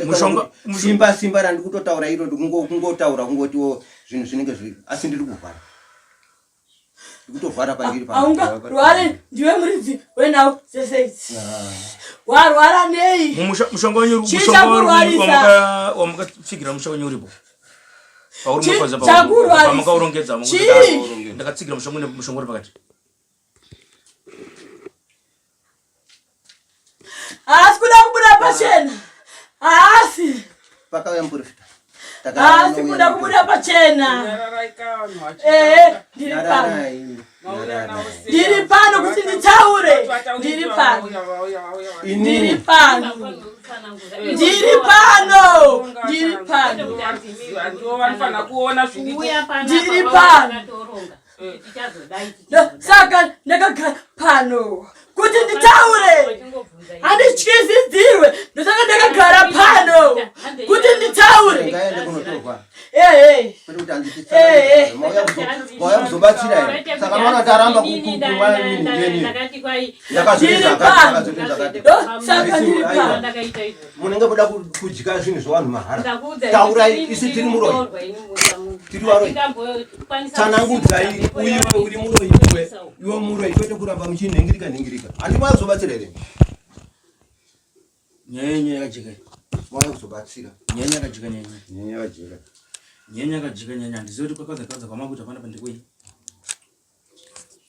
simba simba randikutotaura iro kungotaura kungotiwo zvinhu zvinenge zviri asi ndiri kurwara ndikutorwara pandiri panapa Aunga rware ndiwe muridzi wenhau dzese idzi. Warwara nei? Mushonga wenyu Chii mushonga chakurwarisa? wamukapfigira musha wenyu uripo. Pauri Chii munofanza chakurwarisa? pamakaurongedza Chii? ndakatsigira mushonga mushonga uri pakati. Haasi kuda kubuda pachena. Haasi. Pakauya muprofita. Haasi kuda kubuda pachena. Nyararai ka vanhu Ehe, vachitaura. ndiri pano. Nyararai. Vauya navo sei? Ndiri pano kuti nditaure. Vataure Ndiri vauya, pano. vauya, vauya, vauya. Ndiri Inini pano. Ndiri pano. Ndiri pano. Ndivo vanofanira kuona zviripo. Kuuya panapa Ndiri vauya pano. vakatoronga. Tichazodai, Ndo- tichazodai. Saka ndakagara pano kuti nditaure. Vachingobvunza ivo. Handityisidzirwe. Ndosaka ndakagara pano kuti nditaure. ngaende kunotorwa Ehe. kwete kuti handiti Eh, eh. mauya kuzobatsira here saka maona taramba kumwa minhingeni Ndakati kwai ndakazoti Ndiri zvakati pano. ndakazoti zvakati Ndosaka ndiri pano. Ndakaita izvozvo. munenge muda kudya zvinhu zvevanhu mahara Ndakuudza Taurai, ini isu ndiri tiri muroyi. mutorwa, ini musa munhu. Tiri varoyi. Handingambokwanisa tsanangudzai kusimuka mhepo uiwe yavo uri muroyi iwe iwe muroyi kwete kuramba muchinhingirika nhingirika handi mauya kuzobatsira here Nyaya yenyu yakajeka. iyi. mauya kuzobatsira Nyaya yenyu yakajeka nyaya yenyu. Nyaya yakajeka. Nyaya yenyu yakajeka nyaya. Handizivi kuti kwakadza kadza kwamakuita panapa ndikweyi.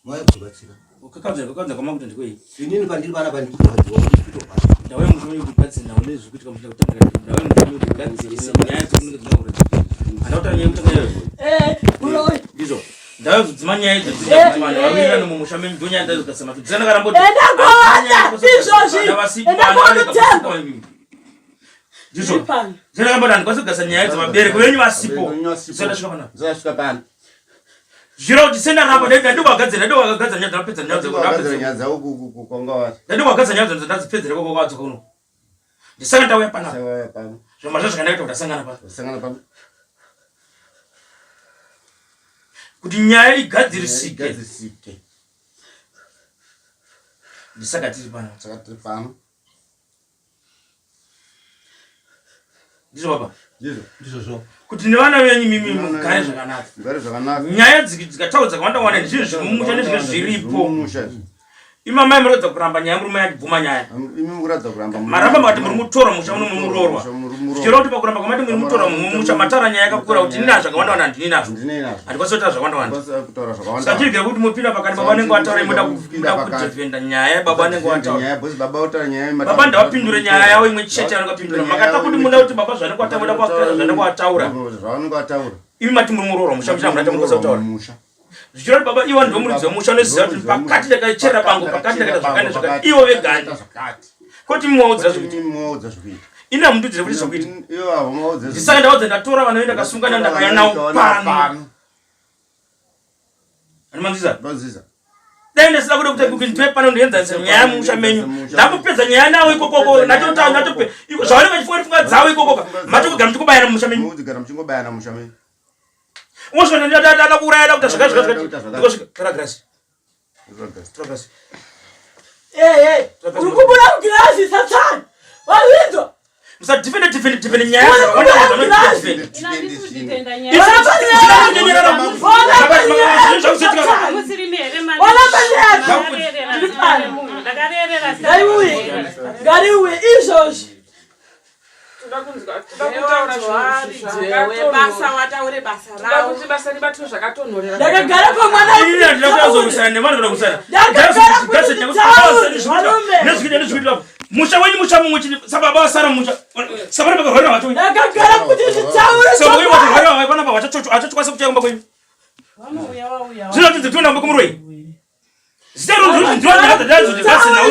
mauya kuzobatsira Kakadza kakadza kwamakuita ndikweyi. inini pandiri panapa ndiri kurwadziwa kuti kutorwara Ndau yemusha wenyu kugadzira nhau nezviri kuitika musha kutanga ndau yemusha wenyu kugadzirise nyaya dzekunenge dzinokuratidza. Handina kutaura nyaya yekutanga iyoyo. Eh, muroyi. Ndizvo. Ndau dzima nyaya idzo dzinoda kuti vanhu vawirirane mumusha menyu ndo nyaya dzadzo dzikasema. Dzina ndakaramba kuti Enda koona izvozvi. Enda koona Ndizvo. Ndiri pano. Dzina ndakaramba kuti handikwanisi kugadzira nyaya dzevabereki venyu vasipo. Venyu vasipo. Dzina ndasvika panapa. Ndasvika pano. Zviro kuti sendaramba ndandikugadzira ndikugadzira nyaya dzapedza nyaya Ndakugadzira dzapedza. nyaya dzako kwanga wari. Ndandikugadzira nyaya dzadzo ndadzipedzera kwako kwadzo kuno. Ndisanga ndauya panapa. Saka pano. Zviro mazvo zvakanaka kuti tasangana pano. Sangana pano. Kuti nyaya igadzirisike. Igadzirisike. Ndisaka tiri pano. Saka tiri pano. Ndizvo baba. Ndizvo. ndizvozvo Kuti nevana venyu mimi mugare zvakanaka. Mugare zvakanaka. Nyaya dzikataura dzakawanda wanda ndizvo zviri mumusha nezvimwe zviripo. Mumusha izvi. Imi mai muratidza kuramba nyaya murume achibvuma nyaya. Imi mukuratidza kuramba. Maramba makati muri mutorwa musha muno mumurorwa. Musha muri murorwa. Zvichireva kuti pakuramba kwamati muri mutorwa mumusha mataura nyaya yakakura kuti ndini nazvo zvakawanda wanda handini nazvo. Ndinei nazvo. Handikwanisi kutaura zvakawanda wanda. Ndikwanisa kutaura zvakawanda. Saka chirege kuti mupinda pakati baba vanenge vataura muda kudefenda nyaya baba vanenge vataura. Nyaya boss baba vataura nyaya. Baba ndavapindure nyaya yavo imwe chete yavanenge vapindura. Makata kuti muda kuti baba zvanenge vataura muda kuvakwira zvanenge vataura. Zvavanenge vataura. Imi mati muri muroorwa musha musha hamuna chamukwanisa kutaura. Musha. Zvichireva kuti baba ivo ndivo muridzi wemusha unoziva kuti pakati ndakachera bango, pakati ndakaita zvakati nezvakati. Ivo vegani. Koti mimi waudza zvekuita. Ini hamundiudzire kuti zvekuita. Ndisaka ndaudza ndatora vana vedu ndakasungana ndakauya navo pano. Anomanzisa? Manzisa. Dai ndasina kuda kuti kuti ndiwe pano ndienzanise nyaya musha menyu. Ndakupedza nyaya nawo ikokoko ndatotaura ndatope zvavanenge vachifunga pfungwa dzavo ikokoko. Matokugara muchikubayana musha menyu. Mugara muchingobayana musha menyu. Unozvona ndada kuuraya da kuita zvakati zvakati. Ndikosvika tora grass. Tora grass. Eh eh. Uri kubuda mugirazi satani. Wazvinzwa? Musadefende defende defende nyaya dzakawanda dzavanoita defende. Ngariuye izvozvi. Ndakagara pamwana musha wenyu musha mumwe chete sababa vasara musha sabana vakarwarira vacho ndakagara kuti zvitaure chokwadi panapa vachachokwanisa kuchaya kumba kwenyu zvinoratidza kuti vanoda kumuroyi zita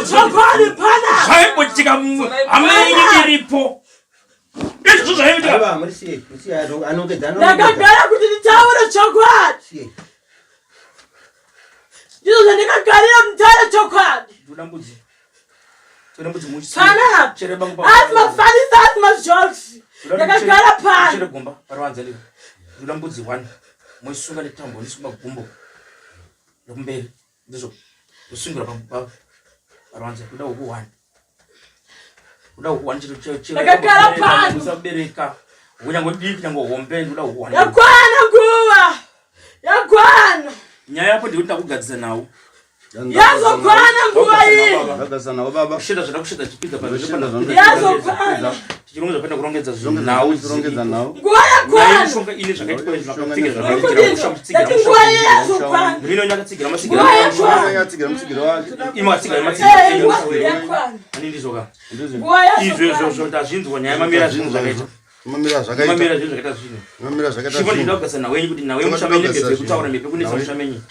chokwadi pana zvaimboitika hama yenyu iripo izvozvo zvaiitika ndakagara kuti nditaure chokwadi ndizvo zvandikagarira kuti nditaure chokwadi Pana asi mafanisa asi majokes ndakagara pano gomba paruvanze riri ndoda mbudzi one moisunga netambo nisunga gumbo rekumberi ndizvo ndosungira paruvanze ndoda huku one ndoda huku one chero ndakagara pano usabereka kunyange diki kunyange hombe ndoda huku one yakwana nguva yakwana nyaya yapo ndikuti ndakugadzisa nhau Yazokwana nguva iyi. Ndagadzisa navo baba. Kusheda zvada kusheda chipidza pa Yazokwana. Tichirongedza penda kurongedza zvinhu nhau Kurongedza nhau. Nguva yakwana. Mishonga ine zvakaitwa izvi makatsigira zvakaitira musha mutsigira. Ndati nguva iyi yazokwana. Murino nyakatsigira matsigira. Nguva yakwana. Yakatsigira mutsigiro wake. Imo atsigira Eh, matsigira. nguva yakwana. Ani ndizvo ka. Nguva Izvo izvo yazokwana. zvo ndazvinzwa nyaya mamira zvinhu zvakaita. Mamira zvakaita. Mamira zvinhu zvakaita zvinhu. Mamira zvakaita. Chivo ndinoda kugadzira nhau yenyu kuti nhau yemusha menyu ndebve kutaura mhepo kunetsa musha menyu.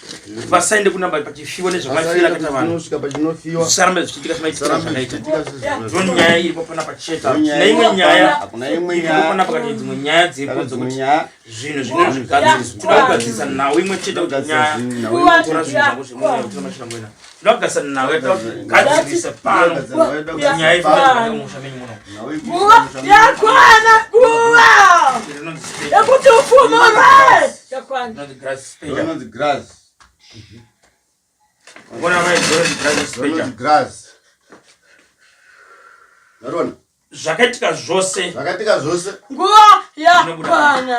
Vasaende kunamba pachifiwa nezvamafira akaita vanhu. Kusvika pachinofiwa. Zvisarambe zvichiitika semaitikira Sarambe zvakaita. zvichiitika Ndiyo nyaya iripo panapa chete. Hakuna imwe nyaya. Hakuna imwe Iripo nyaya. panapa kati dzimwe nyaya dziripo Dzimwe dzekuti nyaya. zvinhu zvinozvigadzirisa. Toda kugadzirisa nhau imwe chete kuti nyaya. Nguva Tora zvinhu zvangu zvemweya kutora machira mwena. Toda kugadzirisa nhau yatoda kugadzirisa pano. Nyaya ifana musha menyu muno. Nguva yakwana nguva Rinonzi stage. yekuti ufumurwe. Yakwana. Rinonzi grass stage. Rinonzi grass. Ngona mai rinonzi grass stage. Rinonzi grass. Narona. Zvakaitika zvose. Zvakaitika zvose. Nguva yakwana.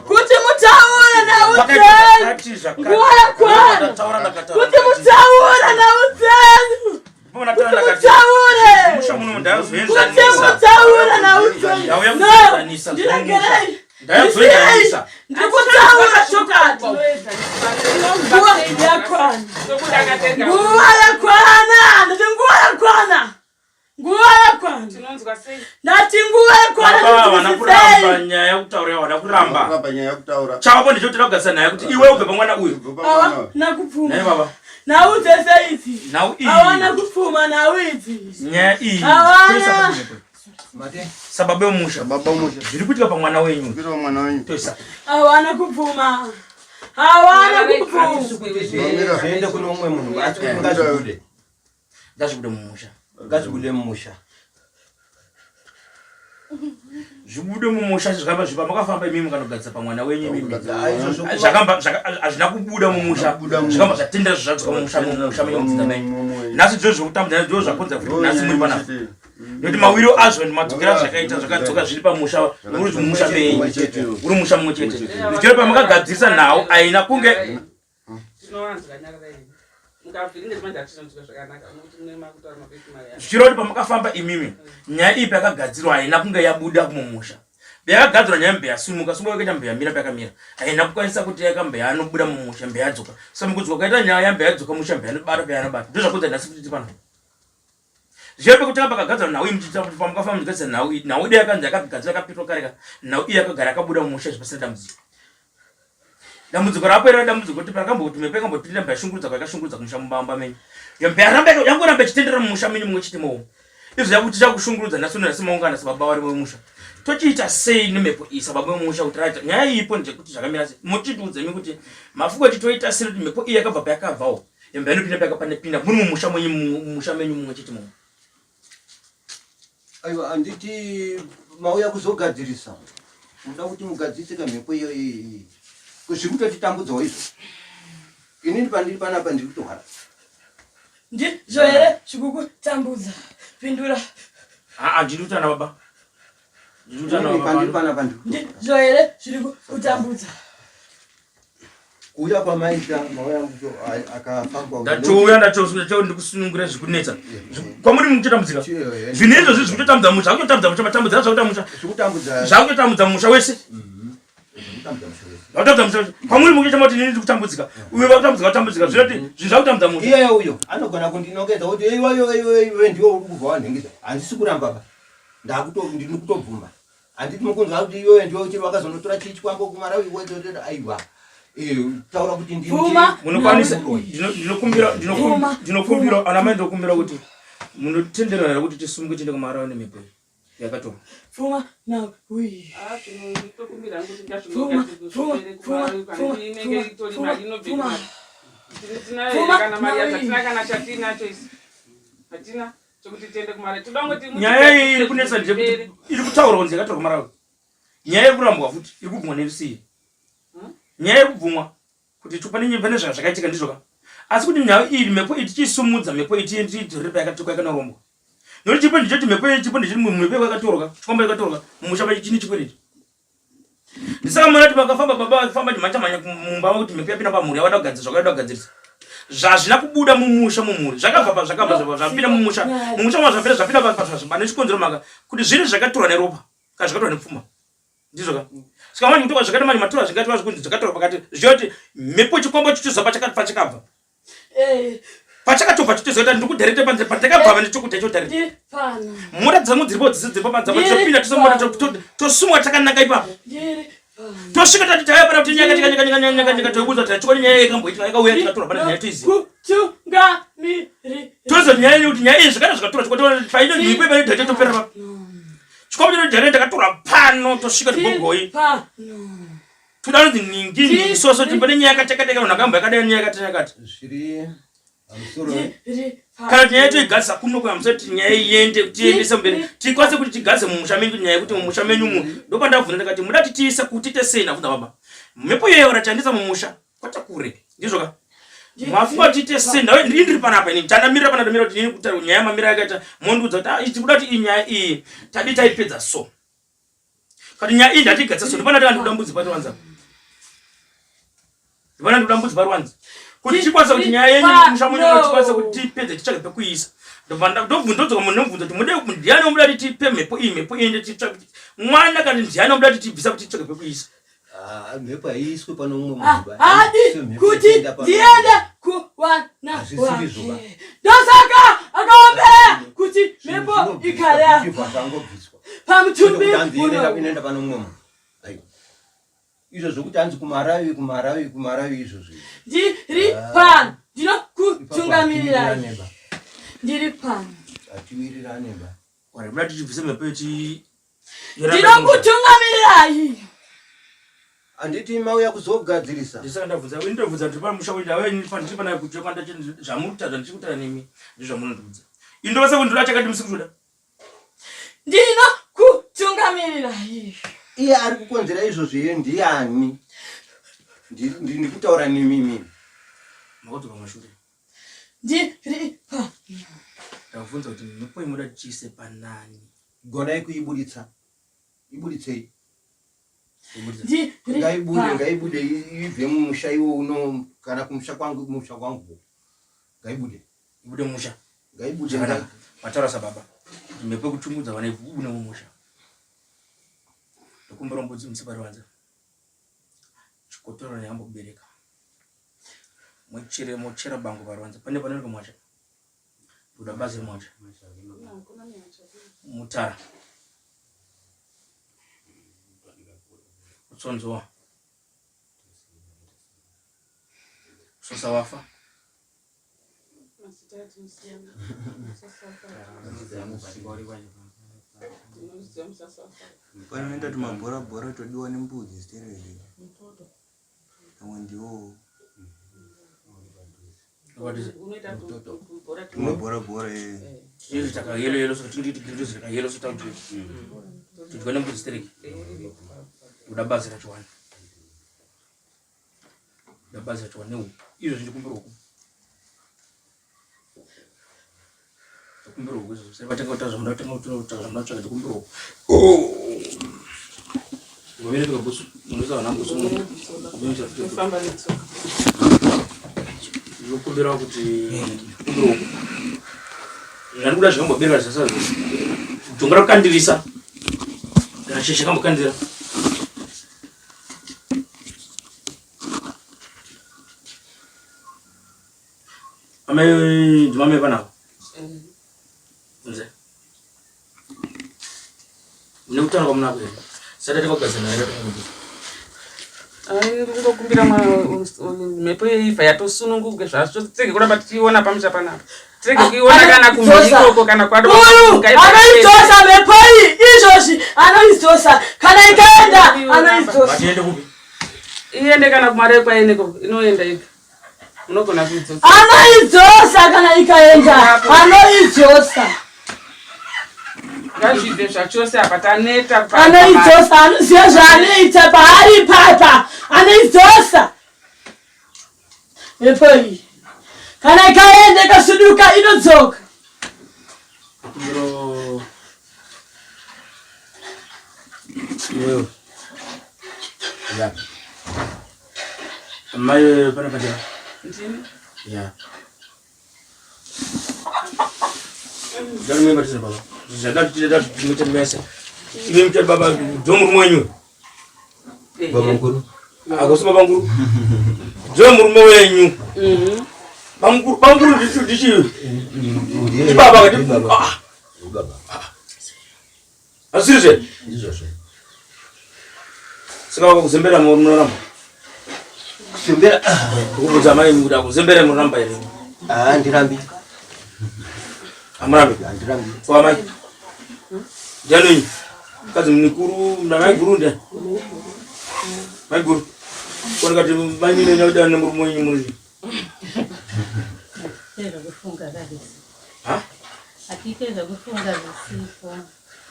Kuti mutaure naudzenyu. Nguva yakwana. Kuti mutaure naudzenyu. Kuti mutaure. Musha muno Kuti ndazoenzanisa. mutaure naudzenyu. Ndauya No. kuzoenzanisa Ndiregerei. Ndazoenzanisa. Ndikutaura chokwadi. Nguva yakwana. Nguva yakwana. Ndati nguva yakwana. Nguva yakwana. Tinonzwa sei? Ndati nguva yakwana. Baba havana kuramba Ndinzwisisei. nyaya yekutaura havana kuramba. Kuramba nyaya yekutaura. Chavo ndicho toda kugadzirisa naye kuti iwe ubve pamwana uyu. Ubve Awa pamwana uyu. nakupfuma. Naye baba. Nhau dzese idzi. Nhau iyi. Hawana kupfuma nhau idzi. Nyaya iyi. Hawana. Toisa pamhepo. Sababa wemusha. Baba musha. Zviri kuitika pamwana wenyu. Kuita mwana wenyu. Toisa. Hawana kupfuma. Hawana kupfuma. Mamira. Zviende kune umwe munhu asi kuti ngazvibude. Ngazvibude mumusha. Ngazvibude mumusha. Zvibude mumusha zvikamba zvipa makafamba imimi mukanogadzisa pamwana wenyu imimi. Izvozvo Zvakamba hazvina kubuda mumusha. Kubuda mumusha. Zvikamba zvatendera zvadzoka mumusha mumusha menyu mudzinza menyu. Nhasi ndizvo zvekutambudza ndizvo zvakonza kuti nhasi muri panapa. Nekuti mawiro azvo madzokera zvakaita zvakadzoka zviri pamusha uri mumusha menyu. Uri musha mumwe chete. Zvichiro pamakagadzirisa nhau aina kunge Tinowanzwa nyarara imi. Mukavhiringa manje hatinonzwa zvakanaka nokuti mune makutaura mapepi mari yacho. zvichireva kuti pamakafamba imimi nyaya iyi payakagadzirwa haina kunge yabuda mumusha payakagadzirwa nyaya mbe yasimuka simuka yakaita mbe yamira payakamira haina kukwanisa kuti yakambe yanobuda mumusha mbe yadzoka saka mukudzoka kwaita nyaya yambe yadzoka musha mbe yanobata payanobata ndozvakonza nhasi kuti pano zvichireva pekutanga pakagadzirwa nhau iyi muchiita kuti pamukafamba muchigadzira nhau iyi nhau iyi yakanzi yakagadzirwa yakapetwa kare ka nhau iyi yakagara yakabuda mumusha zvipasina dambudziko. Dambudziko rapo ira dambudziko kuti pakamboti mhepo yakambotindira mba yashungurudza kwayakashungurudza kumusha mubamba menyu. Yamba yaramba yangoramba ichitendera mumusha menyu mumwe chete imomo. Izvo yakuti chakushungurudza nhasi uno nhasi maungana sababa vari vemusha. Tochiita sei nemhepo iyi sababa vemusha kuti raita nyaya iyipo ndekuti zvakamira sei. Mochitiudza imi kuti mafuko ati toita sei kuti mhepo iyi yakabva payakabvawo. Yamba inopinda payakapinda muri mumusha mwenyu mumusha menyu mumwe chete imomo. Aiwa handiti mauya kuzogadzirisa. Munoda kuti mugadzirise ka mhepo iyo iyi. Zviri kutotitambudzawo izvo. Inini pandiri panapa ndiri kutohwara. Ndizvo here zvikukutambudza? Pindura. Haa ndiri kutana baba. Ndiri kutana Inini baba. pandiri panapa ndiri kutohwara. Ndizvo here zviri kukutambudza? Kuuya kwamaita mauya akafamba. Ndatouya ndatouya ndikusunungura zvikunetsa. Kwamuri mukutotambudzika. Zvinhu izvozvi zvikutotambudza musha, zvakutotambudza musha, matambudza zvakutambudza musha. Zvikutambudza. Zvakutotambudza musha wese. Zvikutambudza musha wese. Zvakutambudza musha wese. Kwamuri mukutochema kuti inini ndikutambudzika. Uyo vakutambudzika vatambudzika. Zvinoti zvinhu zvakutambudza musha. Iye uyo anogona kundinongedza kuti iwe iwe iwe iwe ndiwe uri kubva wanhengedza. Handisi kuramba ba. Ndakuto ndiri kutobvuma. Handiti mukunzwa kuti iwewe ndiwe uchiri wakazonotora chii chikwambo kumarawi wedzotera aiwa. Eh, taura kuti ndini. Pfuma. Munokwanisa ndinokumbira Pfuma. ndinokumbira ana mai ndinokumbira kuti munotenderana here kuti tisumuke tiende kumarawi nemhepo iyi yakatorwa. Pfuma na uyi. Ah, tinokumbira hangu kuti Pfuma, ngazvingogadzirwe pfuma, zvipere pfuma, kumarawi kana pfuma, inenge itori pfuma, mari inobve pfuma. kumari. Tinayo Pfuma, here kana mari yacho nawi. hatina kana chatinacho isu. Hatina chekuti tiende kumarawi. Toda kungoti Nyaya iyi iri kunetsa ndeyekuti iri kutaurwa kunzi yakatorwa kumarawi. Nyaya yekurambwa futi iri kubvumwa nerusiyi. Nyaya yekubvumwa kuti pane pane zvakaitika ndizvo ka. Asi kuti nyaya iyi mhepo iyi tichiisumudza mhepo iyi tiidzorere payakatokwa yakanorombwa. Nokuti chipo ndichoti mhepo iyi chipo ndichiti mhepo yakatorwa chikomba yakatorwa mumusha macho chine chikwereti. Ndisaka mona kuti vakafamba baba vakafamba chimhanya mhanya mumba kuti mhepo yapinda pamhuri yavada kugadzirisa zvakada kugadzirisa. Zvazvina kubuda mumusha mumhuri zvakabva pa zvakabva zvabva zvapinda mumusha mumusha ma zvapinda zvapinda pa pane chikonzero maka kuti zviri zvakatorwa neropa kana zvakatorwa nepfuma ndizvo ka saka manje kutoka zvakaita manje matora zvingaitwa zvekunzi zvakatorwa pakati zvichoti mhepo chikomba chichizopa pachakabva Eh. Pachakatobva chitoziva kuti ndiri kudirect panze pandakabva vane chokuti chodirect. Mota dzangu dziripo dzese dziripo panze apa topinda tosumwa tosumwa takanaka ipapo. Tosvika tati tauya pana kuti nyaka nyaka nyaka nyaka nyaka nyaka toibudza kuti chokwadi nyaya yakamboitika yakauya tikatorwa pana nyaya toiziva. Toziva nyaya yekuti nyaya iyi zvakada zvikatorwa chikotora paino mhipo ipaino data topera pa. Chikwambo chino direct takatorwa pano tosvika tigogoi. Toda kunzi ningi ningi so so timbo nenyaya yakati yakati yakati nakamba yakadai nyaya yakati yakati. Zviri pamusoro. Kana kuti nyaya toigadzisa kuno kuya musati nyaya iende tiendese mberi tikwanise kuti tigadze mumusha menyu nyaya yekuti mumusha menyu mu ndopandabvunza ndakati muda kuti tiise kuti tiite sei ndabvunza baba mhepo iyoyo ratandisa mumusha kwata kure ndizvo ka mafunga kuti tiite sei ndawe ndiri ndiri panapa ini chandamirira pana ndamira kuti ini kuti nyaya mamira yakaita mondiudza kuti ah tikuda kuti iyi nyaya iyi tadi taipedza so Kati nyaya iyi ndatigatsa so ndipana ndikuda mbudzi paruwanza. Ndipana ndikuda mbudzi paruwanza. Kuti tikwanisa kuti nyaya yenyu musha munyu tikwanisa kuti tipedze titsvage pekuisa. Ndobva ndobvunza munhu ndobvunza kuti mude ndiani omuda kuti tipe mhepo iyi mhepo iyi titsvage mwana kana ndiani omuda kuti tibvisa kuti titsvage pekuisa. Ah, mhepo haiiswe pano mumwe munhu ba. Haadi kuti ndiende kuwana wake. Ndosaka akaombera kuti mhepo igare pamutumbi inoenda pano mumwe munhu. Aiwa. Izvo zvokuti hanzi kumarawi kumarawi kumarawi izvozvo. Ndiri ah. pano ndinokutungamirirai. Ndiri pano. Hatiwirirane ba. Wari tichibvisa mhepo yechi Ndinokutungamirirai. Handiti mauya kuzogadzirisa. Ndisaka ndabvunza, ini ndobvunza kuti pamusha wenyu ndauya ini ndiri pana kuti kwanda zvamuri kutaura ndiri kutaura nemi ndizvamunondiudza. Ini ndobasa kuti ndoda chakati musi kutoda. Ndinokutungamirirai. Iye ari kukonzera izvozvo iye ndiani? Ndiri kutaura nemi imimi. Makadzoka kumashure. Ndiri pa. Ndabvunza kuti mhepo imoda tichiise panani. Gonai kuiburitsa. Iburitsei. Ngaibude, ngaibude ibve mumusha iwo uno kana kumusha kwangu kumusha kwangu. Ngaibude. Ibude mumusha. Ngaibude. Zvakanaka. Mataura sababa. Kuti mhepo yekuchungudza vana ibude mumusha. Ndokumbira mbudzi musipariwanza. Chikotoro nyambo kubereka. Muchere mochera bango paruwanza. Pane panooneka mwacha. Buda bazi remwacha. Mutara. Kutsonzowa. Sosa wafa. Panoenda tumabhora bhora todiwa nembudzi stereki. Pamwe ndiwo. Tumabhora bhora eh. Izvi taka yellow yellow so tindi tindi taka yellow so tauti. Tudyiwa nembudzi stereki. Kuda bazi racho wani. Ndabazi racho wani izvo zvindikumbira uku. Ndikumbira uku izvo. Saka vatanga kutaura zvamunoda kutanga kutaura zvamunoda kutsvaga ndikumbira uku. Ngomene tukabutsu munoisa vana butsu Kufamba netsoka. Ndinokumbira kuti ndikumbira uku. Zvandikuda zvikambobereka zvasa jonga rakukandirisa. Rasheshe kambokandira. Amai ndimame panapa. Nze. Mune kutaura kwamunako here? Sati takagadzana here takamubvisa. Ai, kungokumbira mhepo yeivha yatosununguke zvazvo tirege kuramba tichiiona pamusha panapa tirege kuiona kana kumhiri ikoko kana uyu anoidzosa mhepo iyi izvozvi anoidzosa kana ikaenda anoidzosa Vatiende kupi? iende kana kumari kwaeneko inoenda ega unogona kuidzosa anoidzosa kana ikaenda anoidzosa ngazvibve zvachose apa taneta kuparadza mari. Anoidzosa, anoziva zvaanoita paari papa, anoidzosa mhepo iyi. Kana ikaenda ikasuduka inodzoka. Kumbiro iwewe. Ya. Amai pana padera. Ndini? Ya. Ndani baba. Zvandati tinoita mese. Imi muchati baba ndomurume wenyu. Baba mukuru. Akosi baba mukuru. Ndomurume wenyu. Bamukuru bamukuru ndichi ndichi. Ndiye Baba kati. baba. Ah, Baba. asirizve. Ndizvozvo. Saka vakuzembera munoramba. Kusembera. Kukubvunza mai kuti akuzembera munoramba here? Ah, ndirambi. Amurambi. Handirambi. Kwa mai. Ndiani wenyu? Mukadzi mukuru namai guru ndiani? Mai guru. Ko ndikati mai mine nyakuda nemurume wenyu muri. Atiite zvekufunga kabisa. Ha? Atiite zvekufunga zvisipo.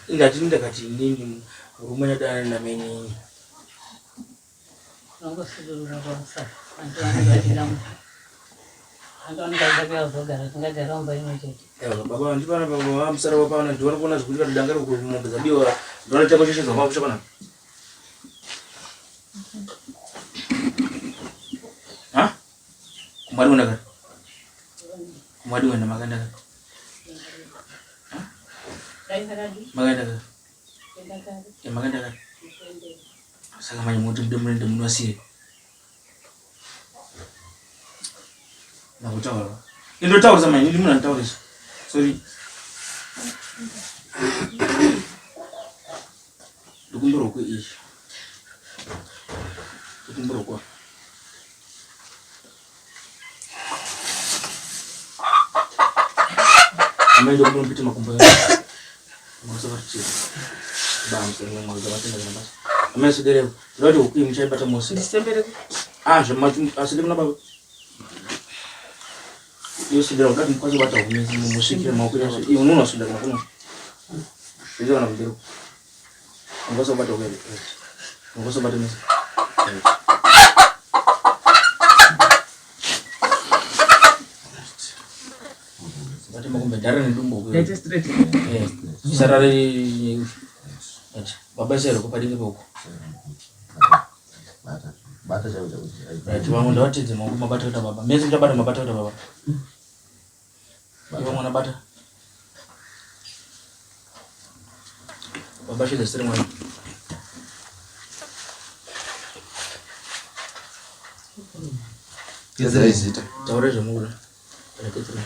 Ndati ndakati inini murume nyadana namenyi. Unongosudurura basa. Vantu vanenge vachida vantu vanenge vachida kuuya kuzogara tingagara mumba imwe chete. Ewa baba ndipana baba vamusara wapana ndiona kuona zvekuti kana danga riri kumombe dzabiwa ndiona chako cheshe dzamakusha pana. Ha? Kumwadi wenda kare. Kumwadi wenda makaenda kare. Makaenda kare. Eh, makaenda kare. Saka manje muti mude muende munosiye. Nakutaura. Indotaurisa manje ndi munhu anotaurisa. Sorry. Ndikumbira uku iyi. Ndikumbira uku. Amai ndokumbira mupite makumbo enyu. Musavatira. Bamsa mwe mwaza kana basa. Amai sederewo. Ndinoti huku iyi muchaibata mose. Ndisembere Ah, zvemati asidi kuna baba. Iyo sidera ukati mukwazi bata huku musvikire maoko yacho. Iyo unoona sudera kana kuno. Zvizo kana kumberi. Ungoso bata huku. Ungoso bata mese. Bata makumbe dara nedumbo huku. Ndaite straight. Eh. Sarare. Baba sero kupadinge poko. Bata. Bata chako chako. Right, vamwe ndavatidze maoko mabata kuita baba. Mese muchabata mabata kuita baba. Ivo mwana bata. Baba shedza siri mwana. Kedzera zita. Taura zvamukuda. Kana Catherine.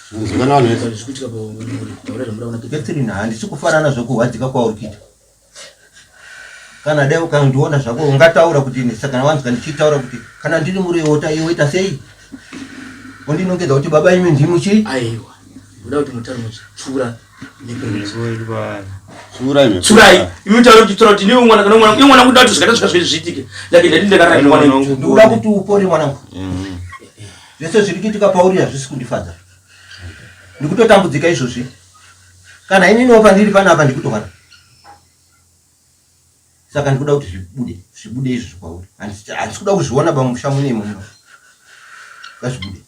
Zvinozikana vanhu vese. Zviri kuitika pamuri. Taura zvamukuda kuna Catherine. Catherine handisi kufanana zvokurwadzika kwauri kuita. Kana dai ukandiona zvako ungataura kuti saka wanzwa ndichitaura kuti kana ndiri muroyi wota iwe woita sei? Wondinongedza kuti baba imi ndimi chii? Aiwa. Ndoda kuti mutare muchitsura Tsurai. Imi mutaure muchitsura kuti ndiwe mwana kana mwana. Iwe mwana kuda kuti zvakati zvakazvi zviitike. Like ndati ndakarara mwana. Ndikuda kuti upore mwanangu. Zvese zviri kuitika pauri hazvisi kundifadza. Ndikutotambudzika izvozvi. Kana ininiwo pandiri panapa ndikutorwara. Saka ndikuda kuti zvibude, zvibude izvozvo kwauri. Handisi kuda kuzviona pamusha mune imomo. Ngazvibude.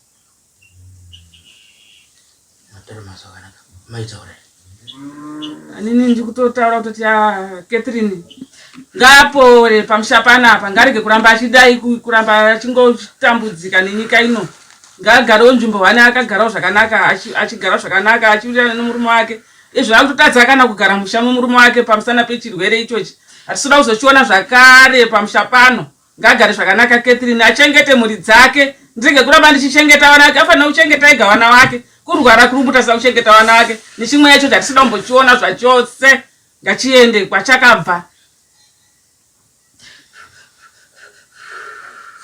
Anini ndikutotaura kutoti ah, Catherine ngaapore pamusha panapa ngarege kuramba achidai kuramba achingotambudzika nenyika ino ngaagarewo nzvimbo hwane akagarawo zvakanaka achigara zvakanaka achiwirirana nemurume wake izvo akutotadza kana kugara musha memurume wake pamusana pechirwere ichochi hatisi kuda kuzochiona zvakare pamusha pano Ngagare zvakanaka Catherine achengete mhuri dzake ndirege kuramba ndichichengeta vana vake afanira kuchengeta ega vana vake kurwara kuri kumutasa kuchengeta vana vake nechimweya ichocho hatisida kumbochiona zvachose ngachiende kwachakabva.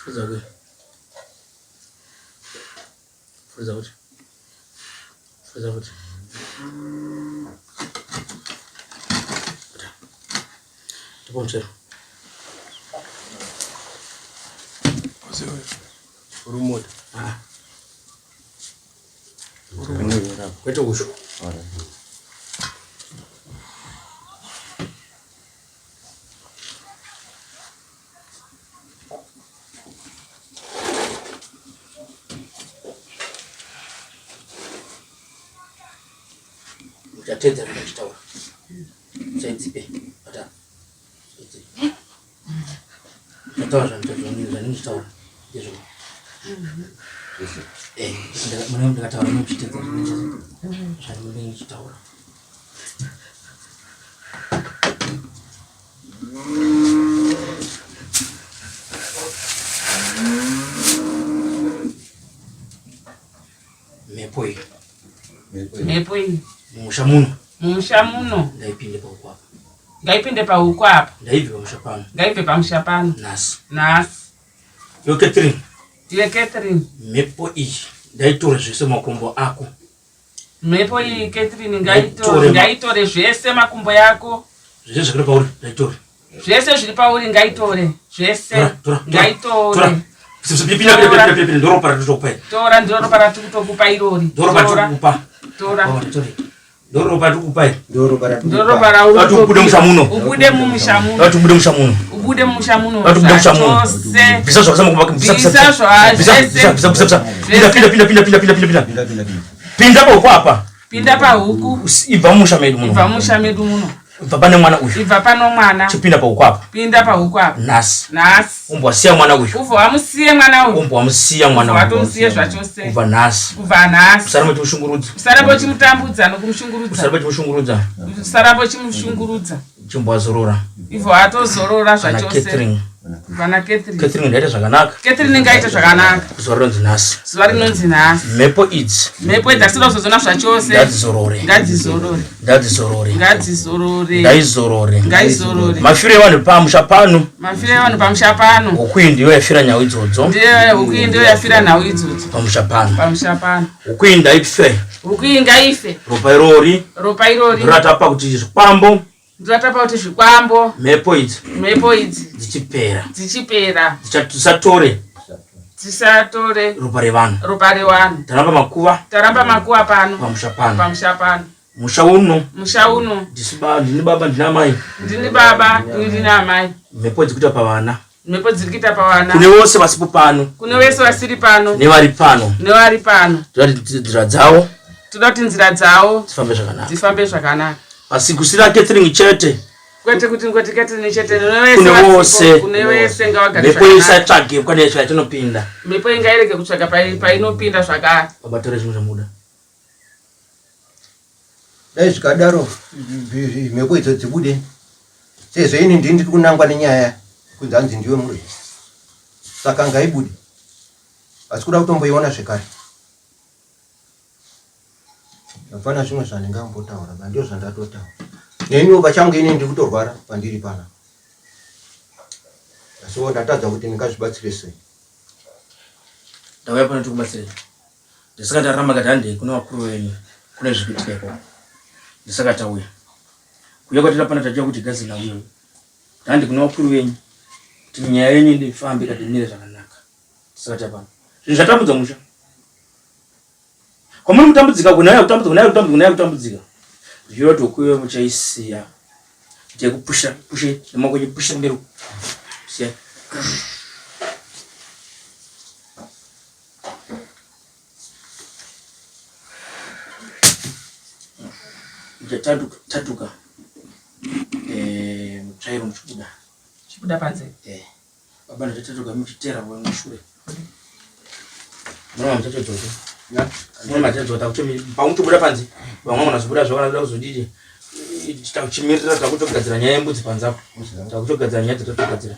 Furidza futi. Furidza futi. Tipo muchero. Uri mota. Ah. Kwete usho. Muchatedza zvandachitaura. Musaidzipe. Bata. Musaidzipe. Muchataura zvandinochitaura. Ndizvo. Eh, mune ndakataura muchitedza zvandinochitaura. Mhepo iyi. Mhepo iyi. Mumusha muno. Mumusha muno. Ngaipinde pahuku apa. Ngaipinde pahuku apa. Ngaibve pamusha pano. Ngaibve pamusha pano. Nhasi. Nhasi. Iwe Catherine. Iwe Catherine. Mhepo iyi ndaitore zvese makumbo ako. Mhepo iyi Catherine ngaitore ngaitore zvese makumbo yako. Zvese zviri pauri ngaitore. Zvese zviri pauri ngaitore zvese ngaitore. Pina pina pina pina ndoropa ratitokupa. Tora ndoropa ratikutokupa irori. Ndoropa ratikupa. Tora. Ndoropa ratikupa iri. Ndoropa ratikupa. Ndoropa rauri. Ubude musha muno. Ubude mumusha muno. Rati ubude musha muno. Ubude mumusha muno. Rati ubude musha muno. Zvose. Bvisa zvakasa makumbo Bvisa bvisa bvisa bvisa bvisa bvisa. Pinda pinda pinda pinda pinda pinda pinda. Pinda pahuku apa. Pinda pahuku. Ibva mumusha medu muno. Ibva mumusha medu muno. Ibva pane mwana uyu. Ibva pano mwana. Chipinda pahuku apa. Pinda pahuku apa. Nhasi. Nhasi. Umbwa siya mwana uyu. Ubva wamusiye mwana uyu. Umbwa wamusiya mwana uyu. Watomusiye zvachose. Kubva nhasi. Kubva nhasi. Usaramba uchimushungurudza. Usaramba uchimutambudza nokumushungurudza. Usaramba uchimushungurudza. Usaramba uchimushungurudza. Chimbwazorora. Ivo atozorora zvachose. Catherine. Vana Catherine. Catherine ngaite zvakanaka. Catherine ngaite zvakanaka. Zuva rinonzi nhasi. Zuva rinonzi nhasi. Mhepo idzi. Mhepo idzi asina kuzodzona zvachose. Ngadzizorore. Ngadzizorore. Ngadzizorore. Ngadzizorore. Ngaizorore. Ngaizorore. Mafiro evanhu pamusha pano. Mafiro evanhu pamusha pano. Huku iyi ndiyo yafira nhau idzodzo. Ndiyo huku iyi ndiyo yafira nhau idzodzo. Pamusha pano. Pamusha pano. Huku iyi ndaife. Huku iyi ngaife. Ropa irori. Ropa irori. Ndoratapa kuti zvikwambo. Ndoratapa kuti zvikwambo. Mhepo idzi. Mhepo idzi. Dzichipera. Dzichipera. Dzisatore. Dzisatore. Ropa revanhu. Ropa revanhu. Taramba makuva. Taramba makuva pano. Pamusha pano. Pamusha pano. Musha uno. Musha uno. Ndini baba ndina amai. Ndini baba ndina amai. Mhepo dzikuita pavana. Mhepo dziri kuita pavana. Kune vose vasipo pano. Kune vese vasiri pano. Nevari pano. Nevari pano. Toda kuti nzira dzavo. Toda kuti nzira dzavo dzifambe zvakanaka. Dzifambe zvakanaka. Asi kusira Catherine chete. Kwete kuti ngoti Catherine chete kune vose. Kune vese ngavagare zvakanaka. Mhepo isatsvage kwane zvatinopinda. Mhepo ingairege kutsvaga painopinda zvakare. Baba tore zvimwe zvamuda. Dai zvikadaro mhepo idzo dzibude sezvo ini ndini ndiri kunangwa nenyaya kunzi hanzi ndiwe muroyi saka ngaibude asi kuda kutomboiona zvekare hapana zvimwe zvandingambotaura ba ndio zvandatotaura neniwo pachangu ini ndiri kutorwara pandiri pana. Asiwo ndatadza kuti ndingazvibatsire sei. Ndauya pano tikubatsirei. Ndisaka taramba kati handei kune vakuru venyu kune zviri kuitika ikoko. Ndisaka tauya. Kuuya kwatira pano tachiya kuti gadzira uyo. Handi kune vakuru venyu kuti nyaya yenyu ifambe kati imire zvakanaka. Ndisaka tapano. Zvinhu zvatambudza musha. Kwamuri kutambudzika kunaya kutambudzika kunaya kutambudzika kunaya kutambudzika. Zvichireva kuti ukuve muchaisiya. Itai kupusha pushe nemaoko enyu pusha mberi. Siya. Muchatatuka tatuka. Eh, mutsvairo muchibuda. Chibuda panze. Eh. Baba ndichatatuka muchitera mushure. Mwana muchachadzoka. Mwana muchachadzoka takuti pamutobuda panze. Vamwe vanozobuda zvavo vanoda kuzodii. Takuchimirira takutogadzira nyaya yembudzi panze apo. Takutogadzira nyaya dzatotogadzira.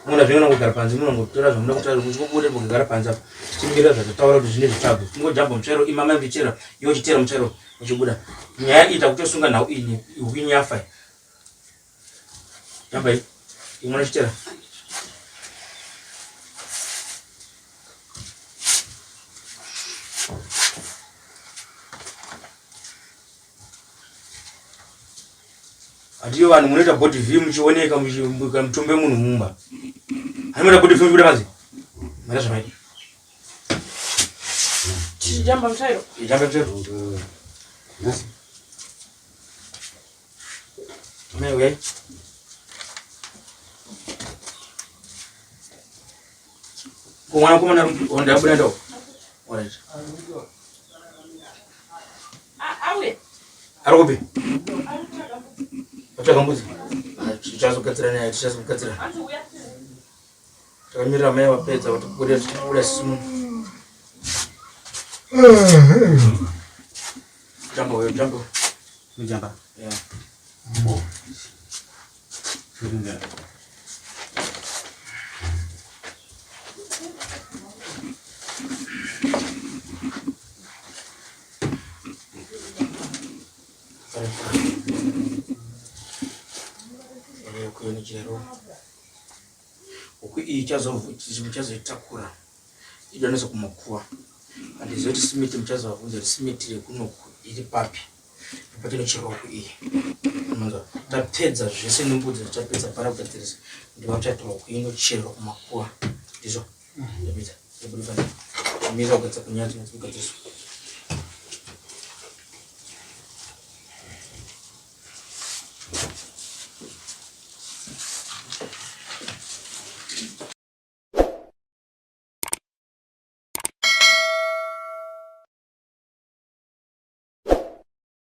Muna zvinhu kugara panze munongotora zvamunoda kutora muchingobuda mugara panze apo. Tichimirira zvatataura kuti zvine zvitsvago. Tingojamba mutsvairo imama muchitera iwe uchitera mutsvairo uchibuda. Nyaya iyi takutosunga nhau iyi huku yafa. Jamba iyi. Imwe chitera. Hatiyo vanhu munoita body view muchioneka muchimbuka mutumbe munhu mumba. Hamunoita body view muchibuda panze. Mara zvamaita. Jamba mutsvairo. Jamba mutsvairo. Mai uyai. Ko mwana komana ndabuda ndo. Alright. Auye. Ari kupi? Atsvaga mbudzi. Tichazogadzira naye, tichazogadzira. Takamirira mai vapedza kuti kubuda tichibuda soon. Jump away, jump. Jump. Yeah. Oh. Shooting that. Huku iyi muchazoitakura idonese kumakuva. Handizivi kuti simiti muchazovabvunza kuti simiti rekunoku iri papi patinochera huku iyi. Manzwa tapedza zvese nembudzi tichapedza para kugadzirisa ndiva muchatora huku inocherwa kumakuva. Ndizvo ndapedza. Ndabudikana. Mira kugadzira kunyaya dzinodzi kugadziriswa.